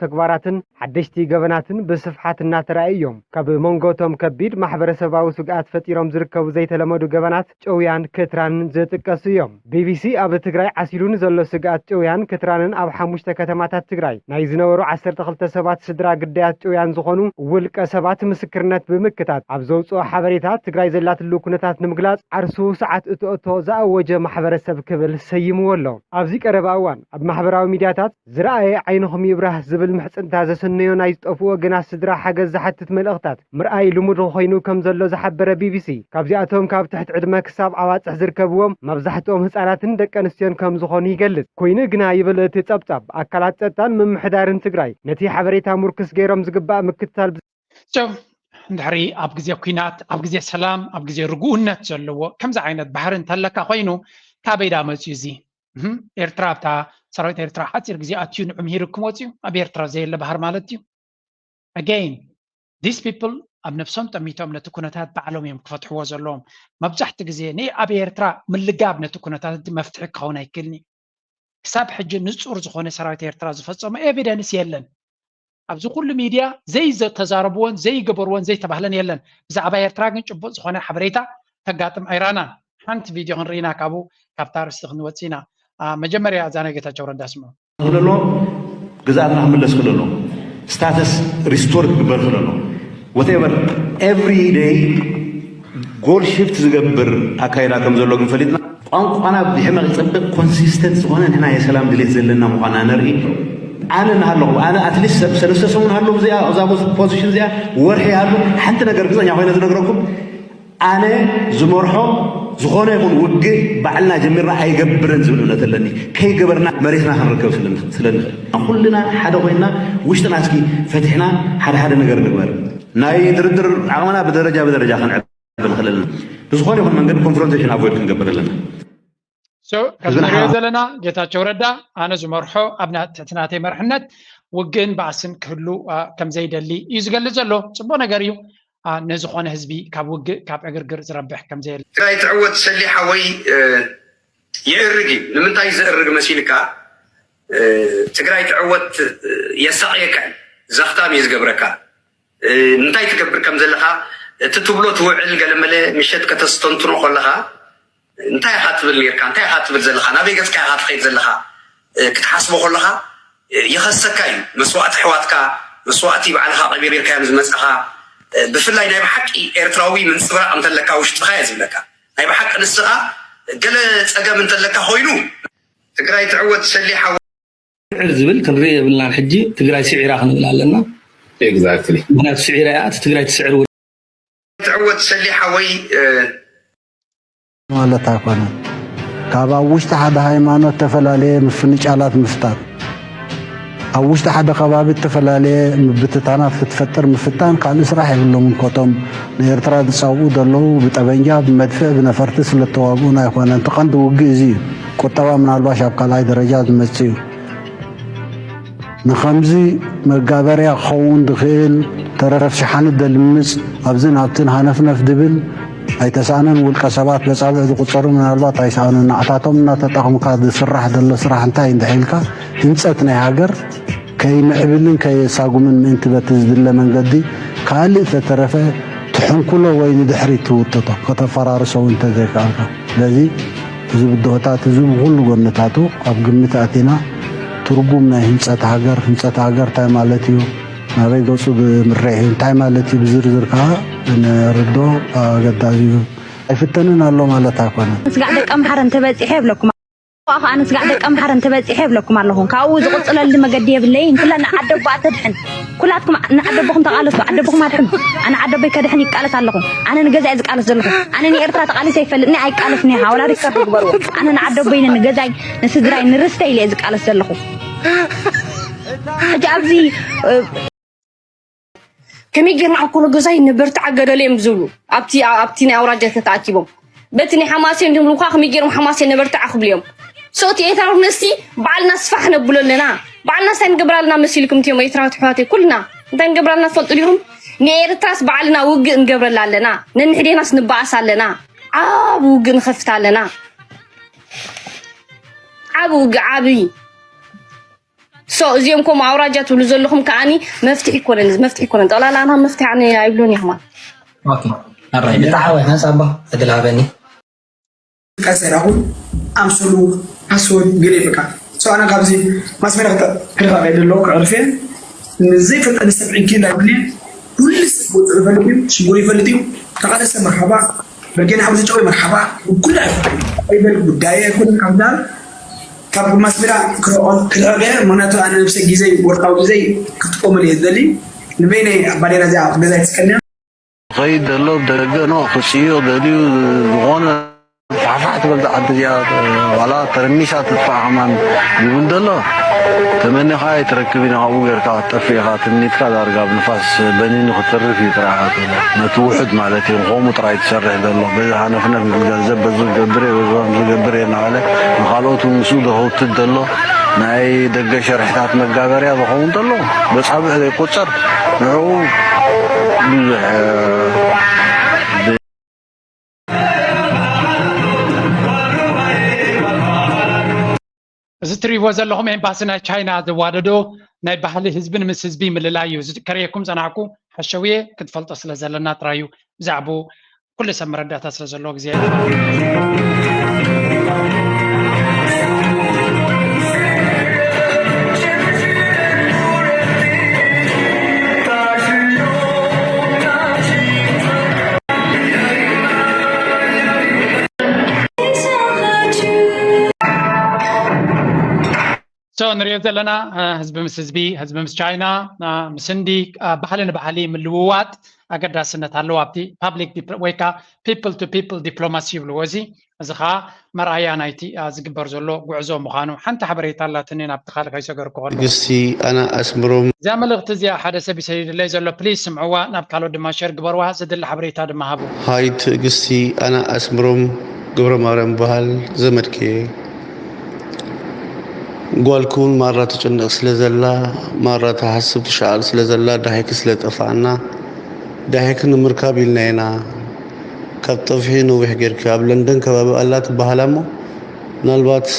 ተግባራትን ሓደሽቲ ገበናትን ብስፍሓት እናተራእዩ እዮም። ካብ መንጎ እቶም ከቢድ ማሕበረሰባዊ ስግኣት ፈጢሮም ዝርከቡ ዘይተለመዱ ገበናት ጭውያን ክትራንን ዝጥቀሱ እዮም። ቢቢሲ ኣብ ትግራይ ዓሲሉ ንዘሎ ስግኣት ጭውያን ክትራንን ኣብ ሓሙሽተ ከተማታት ትግራይ ናይ ዝነበሩ ዓሰርተ ክልተ ሰባት ስድራ ግዳያት ጭውያን ዝኾኑ ውልቀ ሰባት ምስክርነት ብምክታት ኣብ ዘውፅኦ ሓበሬታ ትግራይ ዘላትሉ ኩነታት ንምግላፅ ዓርሱ ሰዓት እትእቶ ዝኣወጀ ማሕበረሰብ ክብል ሰይምዎ ኣሎ። ኣብዚ ቀረባ እዋን ኣብ ማሕበራዊ ሚድያታት ዝረኣየ ዓይንኹም ይብራህ ዝብል ምሕፅንታ ዘሰነዮ ናይ ዝጠፍኡ ወገናት ስድራ ሓገዝ ዝሓትት መልእኽታት ምርኣይ ልሙድ ኮይኑ ከም ዘሎ ዝሓበረ ቢቢሲ፣ ካብዚኣቶም ካብ ትሕቲ ዕድመ ክሳብ ኣባፅሕ ዝርከብዎም መብዛሕትኦም ህፃናትን ደቂ ኣንስትዮን ከም ዝኾኑ ይገልፅ። ኮይኑ ግና ይብል እቲ ፀብፃብ፣ ኣካላት ፀጥታን ምምሕዳርን ትግራይ ነቲ ሓበሬታ ሙርክስ ገይሮም ዝግባእ ምክትታል So እንድሕሪ ኣብ ግዜ ኲናት ኣብ ግዜ ሰላም ኣብ ግዜ ርጉእነት ዘለዎ ከምዚ ዓይነት ባህሪ እንተለካ ኮይኑ ካበይ ዳ መፅዩ እዚ? ኤርትራ ኣብታ ሰራዊት ኤርትራ ሓፂር ግዜ ኣትዩ ንዑ ምሂሩ ክመፅዩ ኣብ ኤርትራ ዘየለ ባህር ማለት እዩ። Again these people ኣብ ነብሶም ጠሚቶም ነቲ ኩነታት ባዕሎም እዮም ክፈትሕዎ ዘለዎም። መብዛሕቲ ግዜ ንይ ኣብ ኤርትራ ምልጋብ ነቲ ኩነታት እቲ መፍትሒ ክኸውን ኣይክእልን እዩ። ክሳብ ሕጂ ንፁር ዝኾነ ሰራዊት ኤርትራ ዝፈፀሞ ኤቪደንስ የለን። ኣብዚ ኩሉ ሚድያ ዘይተዛረብዎን ዘይገበርዎን ዘይተባህለን የለን። ብዛዕባ ኤርትራ ግን ጭቡጥ ዝኾነ ሓበሬታ ተጋጥም ኣይራናን። ሓንቲ ቪድዮ ክንርኢና ካብኡ ካብታ ርስቲ ክንወፅእ ኢና። መጀመርያ እዛ ናይ ጌታቸው ረዳ ስምዑ። ክለሎ ግዛትና ክምለስ ክለሎ ስታተስ ሪስቶር ክግበር ክለሎ whatever every day goal shift ዝገብር ኣካይዳ ከም ዘሎ ግን ፈሊጥና ቋንቋና ብሕመቕ ይፀብቕ ኮንሲስተንት ዝኾነ ንሕና የሰላም ድሌት ዘለና ምዃና ነርኢ። ኣነ እናሃለኹ ኣነ ኣትሊስት ሰብ ሰለስተ ሰሙን ሃለኹ እዚኣ ኣብዛ ፖዚሽን እዚኣ ወርሒ ሃሉ ሓንቲ ነገር ግፀኛ ኮይነ ዝነግረኩም ኣነ ዝመርሖ ዝኾነ ይኹን ውግእ ባዕልና ጀሚርና ኣይገብርን ዝብል እምነት ኣለኒ። ከይገበርና መሬትና ክንርከብ ስለ ንኽእል ኩልና ሓደ ኮይንና ውሽጥና እስኪ ፈቲሕና ሓደ ሓደ ነገር ንግበር። ናይ ድርድር ዓቕምና ብደረጃ ብደረጃ ክንዕብ ንኽእል ኣለና። ብዝኾነ ይኹን መንገዲ ኮንፍሮንቴሽን ኣቮይድ ክንገብር ኣለና። ከምዚ ንሪኦ ዘለና ጌታቸው ረዳ ኣነ ዝመርሖ ኣብ ትሕቲ ናተይ መርሕነት ውግእን ባእስን ክህሉ ከምዘይደሊ እዩ ዝገልጽ ዘሎ። ፅቡቅ ነገር እዩ። ንዝኾነ ህዝቢ ካብ ውግእ ካብ ዕግርግር ዝረብሕ ከምዘየለ። ትግራይ ትዕወት ሰሊ ሓወይ ይእርግ እዩ። ንምንታይ ዘእርግ መሲልካ? ትግራይ ትዕወት የሳቕየካ እዩ። ዘኽታም እዩ ዝገብረካ። እንታይ ትገብር ከም ዘለኻ እቲ ትብሎ ትውዕል ገለመለ ምሸት ከተስተንትኖ ከለኻ እንታይ ኢኻ ትብል ኔርካ እንታይ ኢኻ ትብል ዘለኻ ናበይ ገጽካ ኢኻ ትኸይድ ዘለኻ ክትሓስቦ ከለኻ ይኸሰካ እዩ መስዋእቲ ኣሕዋትካ መስዋእቲ ባዕልኻ ቀቢርካዮም ዝመጻኻ ብፍላይ ናይ ብሓቂ ኤርትራዊ ምንጽብራቕ እንተለካ ውሽጥኻ እየ ዝብለካ ናይ ብሓቂ ንስኻ ገለ ጸገም እንተለካ ኮይኑ ትግራይ ትዕወት ሰሊሓ ስዕር ዝብል ክንርኢ የብልናን ሕጂ ትግራይ ስዒራ ክንብል ኣለና exactly ምክንያቱ ስዒራ እያ እቲ ትግራይ ትስዕር ትዕወት ሰሊ ሓወይ ማለት ኣይኮነን ካብ ኣብ ውሽጢ ሓደ ሃይማኖት ተፈላለየ ምፍንጫላት ምፍጣር ኣብ ውሽጢ ሓደ ከባቢ እተፈላለየ ምብትታናት ክትፈጥር ምፍታን ካልእ ስራሕ የብሎምን። ኮቶም ንኤርትራ ዝጻብኡ ዘለዉ ብጠበንጃ፣ ብመድፍዕ፣ ብነፈርቲ ስለእተዋግኡና ኣይኮነን። እቲ ቀንዲ ውግእ እዚ እዩ። ቁጠባ ምናልባሽ ኣብ ካልኣይ ደረጃ ዝመጽእ እዩ። ንኸምዚ መጋበርያ ክኸውን ዝኽእል ተረፍ ሸሓኒ ደልምጽ ኣብዝን ኣብትን ሃነፍነፍ ድብል ኣይተሳእነን። ውልቀ ሰባት በጻብዕ ዝቑጸሩ ምናልባት ኣይሰኣኑን። ንዓታቶም እናተጠቕምካ ዝስራሕ ዘሎ ስራሕ እንታይ እንድሕር ኢልካ ህንጸት ናይ ሃገር ከይምዕብልን ከየሳጉምን ምእንቲ በቲ ዝድለ መንገዲ ካልእ ተተረፈ ትሕንኩሎ ወይ ንድሕሪት ትውጥቶ ከተፈራርሶ እውን እንተዘይከኣልካ። ስለዚ እዚ ብድሆታት እዚ ብኹሉ ጎንታቱ ኣብ ግምት ኣቲና ትርጉም ናይ ህንጸት ሃገር፣ ህንጸት ሃገር እንታይ ማለት እዩ፣ ናበይ ገጹ ብምርዕ እዩ፣ እንታይ ማለት እዩ ብዝርዝር ከዓ ንርድኦ ኣገዳሲ እዩ። ኣይፍተንን ኣሎ ማለት ኣይኮነን። ስጋዕ ደቀ ምሓረ እንተበጺሐ ይብለኩም። ኣነ ስጋዕ ደቀ ምሓረ እንተበጺሐ ይብለኩም ኣለኹ። ካብኡ ዝቕጽለሉ መገዲ የብለይን። ኩላ ንዓደቦኣ ተድሕን። ኩላትኩም ንዓደቦኹም ተቓለሱ፣ ዓደቦኹም ኣድሕኑ። ኣነ ዓደቦይ ከድሕን ይቃለስ ኣለኹ። ኣነ ንገዛይ ዝቃለስ ዘለኹ። ኣነ ንኤርትራ ተቓሊሰ ይፈልጥኒ ኣይቃለስኒ። ወላ ሪከርድ ግበርዎ። ኣነ ንዓደቦይ፣ ንገዛይ፣ ንስድራይ፣ ንርስተይ ኢለ ዝቃለስ ዘለኹ። ሕጂ ኣብዚ ከመይ ጌርና ኣኮሎ ገዛይ ንበርትዓ ገደለ እዮም ዝብሉ ኣብቲ ኣብቲ ናይ ኣውራጃ ተኣኪቦም በቲ ናይ ሓማሴን ድምልኳ ከመይ ጌሮም ሓማሴን ንበርትዓ ክብሉ እዮም። ሶ እቲ ኤርትራዊ ነሲ ባዕልና ስፋሕ ነብሎ ኣለና። ባዕልና እንታይ ንገብር ኣለና መሲልኩም እትዮም ኤርትራዊ ትሕዋተይ ኩልና እንታይ ንገብር ኣለና ትፈልጡ ዲኹም? ንኤርትራስ ባዕልና ውግእ ንገብረላ ኣለና። ነንሕዴናስ ንበኣስ ኣለና። ዓብ ውግእ ንኸፍት ኣለና። ዓብ ውግእ ዓብይ ሶ እዚኦም ከምኡ ኣውራጃ ትብሉ ዘለኹም ከዓኒ መፍትሒ ይኮነን፣ እዚ መፍትሒ ይኮነን። ጠቕላላ ኣና መፍትሒ ኣነ ኣይብሉን ይኹማ። ኦኬ ኣራይ ብጣዕሚ ሓንሳባ ዕድል ሃበኒ። ቀሰራኹም ኣምሰሉ ሓሶት ገለ በቃ ሶ ኣና ካብዚ ማስመራ ክርፋ ከይደሎ ክዕርፌ ንዘይፈልጠኒ ሰብ ዕንኪ እንዳብልየ ኩሉ ሰብ ወፅኡ ይፈልጥ እዩ ሽጉሩ ይፈልጥ እዩ ተቃለሰ መርሓባ በጌና ሓብዚ ጨው መርሓባ ኩሉ ኣይበል ጉዳየ ኩሉ ካብዛ ካብ ማስመራ ክልዕቀ ምክንያቱ ኣነ ነብሰ ግዜ ወርቃዊ ግዜ ክጥቀመሉ እየ ዝደሊ ንበይነይ ኣብ ባዴራ እዚኣ ኣብ ገዛ ይትስቀልያ ዝኸይድ ዘሎ ብደገ ኖ ክፅዮ ደልዩ ዝኾነ ፋሕፋሕ ትበል ዓዲ እዚኣ ዋላ ተረሚሳ ትጥፋእ ከማን ይብል ዘሎ ተመኒኻ ኣይትረክብ ኢና ካብኡ ጌርካ ክትጠፍእ ኢኻ ትምኒትካ ዳርጋ ኣብ ንፋስ በኒኑ ክትተርፍ እዩ ጥራሕ ነቲ ውሑድ ማለት እዩ ከምኡ ጥራይ ትሰርሕ ዘሎ በዚ ሃነፍነፍ ገንዘብ በዚ ክገብር እየ በዚ ከምዚ ክገብር እየ እናበለ ንኻልኦት እውን ምስኡ ዘህውትት ዘሎ ናይ ደገ ሸርሕታት መጋበርያ ዝኸውን ዘሎ በፃብዕ ዘይቆፀር ንዕኡ ብዙሕ እዚ እትሪእዎ ዘለኹም ኤምባሲ ናይ ቻይና ዘዋደዶ ናይ ባህሊ ህዝቢ ንምስ ህዝቢ ምልላይ እዩ። እዚ ከርእየኩም ጸናሕኩ ሓሸውየ ክትፈልጦ ስለ ዘለና ጥራይ እዩ። ብዛዕባኡ ኩሉ ሰብ መረዳእታ ስለ ዘለዎ ግዜ So ንሪኦ ዘለና ህዝቢ ምስ ህዝቢ ህዝቢ ምስ ቻይና ምስ ህንዲ ባህሊ ንባህሊ ምልውዋጥ ኣገዳስነት ኣለዎ ኣብቲ ፓብሊክ ወይ ከዓ people to people diplomacy ይብልዎ እዚ እዚ ከዓ መርኣያ ናይቲ ዝግበር ዘሎ ጉዕዞ ምዃኑ ሓንቲ ሓበሬታ ኣላትኒ ናብቲ ካልእ ከይሰገርኩ ከለኹ ትግስቲ ኣና ኣስምሮም እዚኣ መልእኽቲ እዚኣ ሓደ ሰብ ይሰዲድለይ ዘሎ please ስምዕዋ ናብ ካልኦት ድማ share ግበርዋ ዝድለ ሓበሬታ ድማ ሃቡ ሃይ ትእግስቲ ኣና ኣስምሮም ገብረማርያም በሃል ዘመድኪ እየ ጓልኪ እውን ማራ ትጭነቕ ስለ ዘላ ማራ ትሓስብ ትሸዓል ስለ ዘላ ዳሂኪ ስለ ዝጠፍኣና ዳሂኪ ንምርካብ ኢልና ኢና ካብ ጠፍሒ ነዊሕ ጌርኪ ኣብ ለንደን ከባቢ ኣላ ትበሃል ኣሞ ምናልባት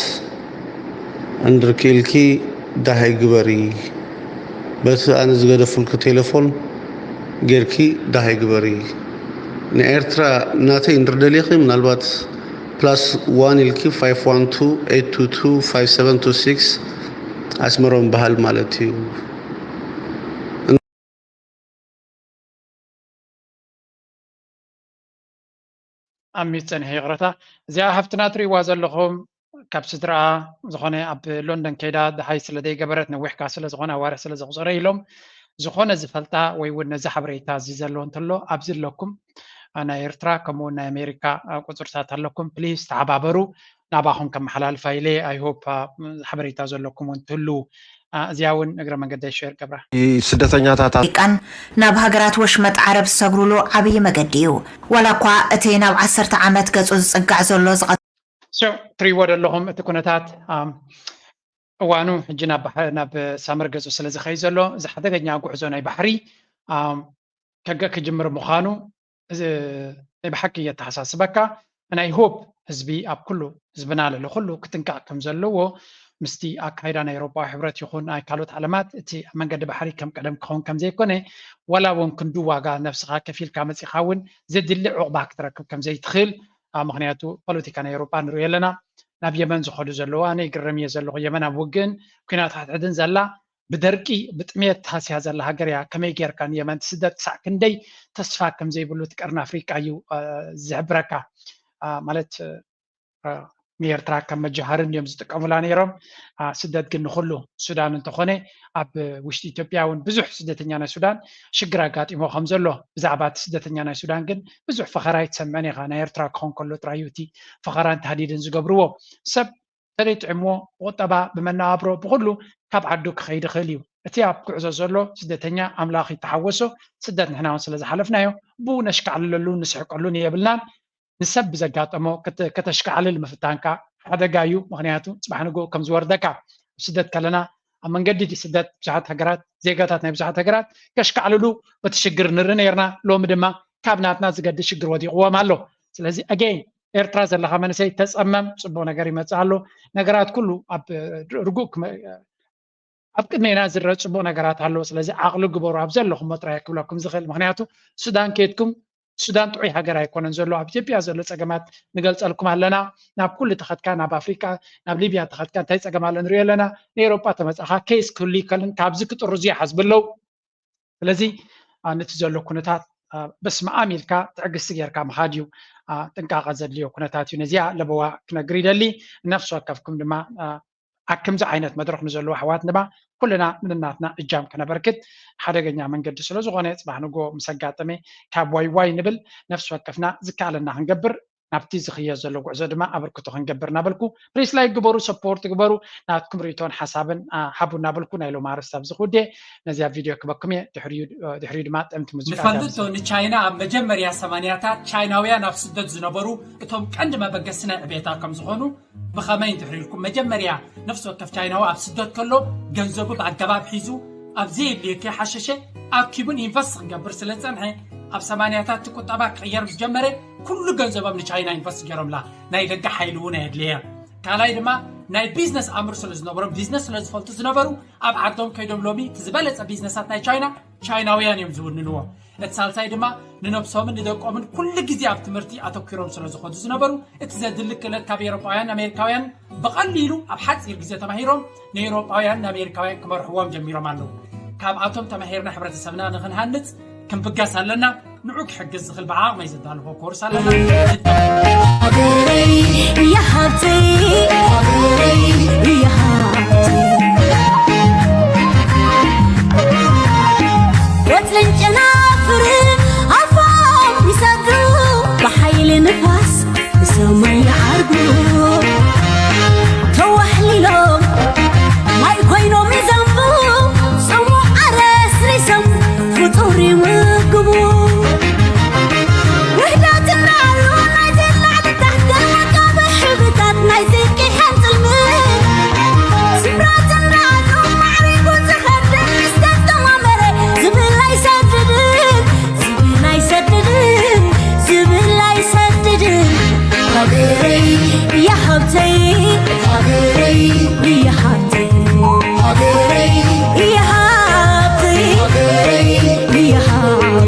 እንድርኪ ኢልኪ ዳሃይ ግበሪ በቲ ኣነ ዝገደፉልኪ ቴለፎን ጌርኪ ዳሃይ ግበሪ ንኤርትራ ናተይ እንድር ደሊኺ ምናልባት plus one ኢልኪ five one two eight two two five seven two six ኣስመሮም በሃል ማለት እዩ። ኣሚት ጸኒሐ ይቕረታ። እዚኣ ሃፍትና ትሪእዋ ዘለኹም ካብ ስድራኣ ዝኾነ ኣብ ሎንደን ከይዳ ደሃይ ስለ ዘይገበረት ነዊሕካ ስለ ዝኾነ ኣዋርሕ ስለ ዘቑፀረ ኢሎም ዝኾነ ዝፈልጣ ወይ እውን ነዚ ሓበሬታ እዚ ዘለዎ እንተሎ ኣብዚ ኣለኩም ናይ ኤርትራ ከምኡ እውን ናይ ኣሜሪካ ቁፅርታት ኣለኩም ፕሊስ ተሓባበሩ ናባኹም ከመሓላልፋ ኢለ ኣይሆፕ ሓበሬታ ዘለኩም እውን ትህልዉ እዚኣ እውን እግረ መንገደይ ሸር ገብራ። ስደተኛታት ኣፍሪቃን ናብ ሃገራት ወሽመጥ ዓረብ ዝሰግሩሉ ዓብዪ መገዲ እዩ። ዋላ እኳ እቲ ናብ ዓሰርተ ዓመት ገጹ ዝጽጋዕ ዘሎ ዝቐ ትሪእዎ ዘለኹም እቲ ኩነታት እዋኑ ሕጂ ናብ ሳምር ገጹ ስለ ዝኸይ ዘሎ እዚ ሓደገኛ ጉዕዞ ናይ ባሕሪ ከገ ክጅምር ምዃኑ ናይ ብሓቂ የተሓሳስበካ። ናይ ሆፕ ህዝቢ ኣብ ኩሉ ህዝብና ልዕሊ ኩሉ ክትንቃቕ ከም ዘለዎ ምስቲ ኣካይዳ ናይ ኤሮጳዊ ሕብረት ይኹን ናይ ካልኦት ዓለማት እቲ ኣብ መንገዲ ባሕሪ ከም ቀደም ክኸውን ከም ዘይኮነ ዋላ እውን ክንዱ ዋጋ ነብስኻ ከፊልካ መጺኻ እውን ዘድሊ ዕቑባ ክትረክብ ከም ዘይትኽእል ምክንያቱ ፖለቲካ ናይ ኤሮጳ ንሪኦ ኣለና። ናብ የመን ዝኸዱ ዘለዉ ኣነ ይግረም እየ ዘለኹ የመን ኣብ ውግእን ኩናት ሕድሕድን ዘላ ብደርቂ ብጥሜት ተሃስያ ዘላ ሃገር እያ። ከመይ ጌርካ ንየመን ትስደድ ክሳዕ ክንደይ ተስፋ ከም ዘይብሉ እቲ ቀርኒ ኣፍሪቃ እዩ ዝሕብረካ። ማለት ንኤርትራ ከም መጀሃርን እዮም ዝጥቀሙላ ነይሮም። ስደት ግን ንኩሉ ሱዳን እንተኾነ ኣብ ውሽጢ ኢትዮጵያ እውን ብዙሕ ስደተኛ ናይ ሱዳን ሽግር ኣጋጢሞ ከም ዘሎ ብዛዕባ እቲ ስደተኛ ናይ ሱዳን ግን ብዙሕ ፈኸራ ኣይትሰምዕን ኢኻ። ናይ ኤርትራ ክኾን ከሎ ጥራይ እዩ እቲ ፈኸራን ታህዲድን ዝገብርዎ። ሰብ ተደይ ጥዕምዎ ብቁጠባ ብመነባብሮ ብኩሉ ካብ ዓዱ ክኸይድ ይኽእል እዩ። እቲ ኣብ ጉዕዞ ዘሎ ስደተኛ ኣምላኽ ይተሓወሶ። ስደት ንሕና እውን ስለ ዝሓለፍናዮ ብኡ ነሽካዕልለሉ ንስሕቀሉን የብልናን። ንሰብ ብዘጋጠሞ ከተሽካዕልል ምፍታንካ ሓደጋ እዩ። ምክንያቱ ፅባሕ ንግሆ ከም ዝወርደካ ኣብ ስደት ከለና ኣብ መንገዲ ስደት ብዙሓት ሃገራት ዜጋታት ናይ ብዙሓት ሃገራት ከሽካዕልሉ በቲ ሽግር ንርኢ ነርና። ሎሚ ድማ ካብ ናትና ዝገድድ ሽግር ወዲቕዎም ኣሎ። ስለዚ ኣገይን ኤርትራ ዘለኻ መንእሰይ ተፀመም፣ ፅቡቕ ነገር ይመፅእ ኣሎ። ነገራት ኩሉ ኣብ ርጉእ ኣብ ቅድሜና ዝረአ ፅቡቕ ነገራት ኣሎ። ስለዚ ዓቕሊ ግበሩ ኣብ ዘለኹም መጥራይ ክብለኩም ዝኽእል ምክንያቱ ሱዳን ከድኩም ሱዳን ጥዑይ ሃገር ኣይኮነን ዘሎ ኣብ ኢትዮጵያ ዘሎ ፀገማት ንገልፀልኩም ኣለና። ናብ ኩሉ ተኸድካ ናብ ኣፍሪካ ናብ ሊብያ ተኸድካ እንታይ ፀገም ኣሎ ንሪኦ ኣለና። ንኤሮጳ ተመፃኻ ኬስ ክህሉ ይከልን ካብዚ ክጥርዙ ይሓስቡ ኣለዉ። ስለዚ ነቲ ዘሎ ኩነታት በስመኣም ኢልካ ትዕግስቲ ጌርካ ምኻድ እዩ። ጥንቃቐ ዘድልዮ ኩነታት እዩ። ነዚኣ ለበዋ ክነግር ይደሊ። ነፍሲ ወከፍኩም ድማ ኣብ ከምዚ ዓይነት መድረኽ ንዘለዉ ኣሕዋት ድማ ኩልና ምንናትና እጃም ከነበርክት ሓደገኛ መንገዲ ስለ ዝኾነ ፅባሕ ንጎ ምስ ኣጋጠመ ካብ ዋይ ዋይ ንብል ነፍሲ ወከፍና ዝከኣለና ክንገብር ናብቲ ዝኽየ ዘሎ ጉዕዞ ድማ ኣበርክቶ ክንገብር እናበልኩ ፕሊስ ላይክ ግበሩ፣ ሰፖርት ግበሩ፣ ናትኩም ርእቶን ሓሳብን ሓቡ እናበልኩ ናይ ሎማ ኣርእስቲ ኣብዚ ክውድየ ነዚኣ ቪድዮ ክበኩም እየ። ድሕሪኡ ድማ ጥዕምቲ ሙዚቃ ንፈልጦ። ንቻይና ኣብ መጀመርያ ሰማንያታት ቻይናውያን ኣብ ስደት ዝነበሩ እቶም ቀንዲ መበገሲ ናይ ዕቤታ ከም ዝኾኑ ብኸመይ እንድሕር ኢልኩም መጀመርያ ነፍሲ ወከፍ ቻይናዊ ኣብ ስደት ከሎ ገንዘቡ ብኣገባብ ሒዙ ኣብ ዘየድልዮ ከይሓሸሸ ኣኪቡን ኢንቨስት ክገብር ስለ ዝጸንሐ ኣብ ሰማንያታት እቲ ቁጠባ ክቕየር ምስ ጀመረ ኩሉ ገንዘቦም ንቻይና ኢንቨስት ገይሮምላ። ናይ ደገ ሓይሊ እውን ኣየድለየ። ካልኣይ ድማ ናይ ቢዝነስ ኣምር ስለ ዝነበሮም ቢዝነስ ስለ ዝፈልጡ ዝነበሩ ኣብ ዓዶም ከይዶም ሎሚ እቲ ዝበለጸ ቢዝነሳት ናይ ቻይና ቻይናውያን እዮም ዝውንንዎ። እቲ ሳልሳይ ድማ ንነብሶምን ንደቆምን ኩሉ ግዜ ኣብ ትምህርቲ ኣተኲሮም ስለ ዝኾዱ ዝነበሩ እቲ ዘድሊ ክእለት ካብ ኤሮጳውያን ኣሜሪካውያን ብቐሊሉ ኣብ ሓጺር ግዜ ተማሂሮም ንኤሮጳውያን ንኣሜሪካውያን ክመርሕዎም ጀሚሮም ኣለዉ። ካብኣቶም ተማሂርና ሕብረተሰብና ንኽንሃንጽ ክንብገስ ኣለና። ንዑ ክሕግዝ ዝኽእል ብዓቕመይ ዘዳልዎ ኮርስ ኣለና። ሃገረይ እያ ሃብተይ ሃገረይ እያ ሃብተይ ቆጽልን ጨናፍር ኣፎም ይሰዱ ብሓይሊ ንፋስ ብሰማይ ይዓርጉ ተዋሕሊሎም ማይ ኮይኖም ይዘንቡ ጽሙቕ ኣረስሪሶም ፍጡር ይምግቡ ውህደት እንዳሉ ናይ ዘላዕሊ ታሕቲ መቃብሕ ሕብታት ናይ ዘቂ ሓንጽልሚ ስምረት እንዳሉ ማዕሪጉ ዝኸድን ምስ ተስተማመረ ዝብል ኣይሰድድን ዝብል ኣይሰድድን ዝብል ኣይሰድድን ሃገረይ እያ ሃብተይ ሃገረይ እያ ሃብተይ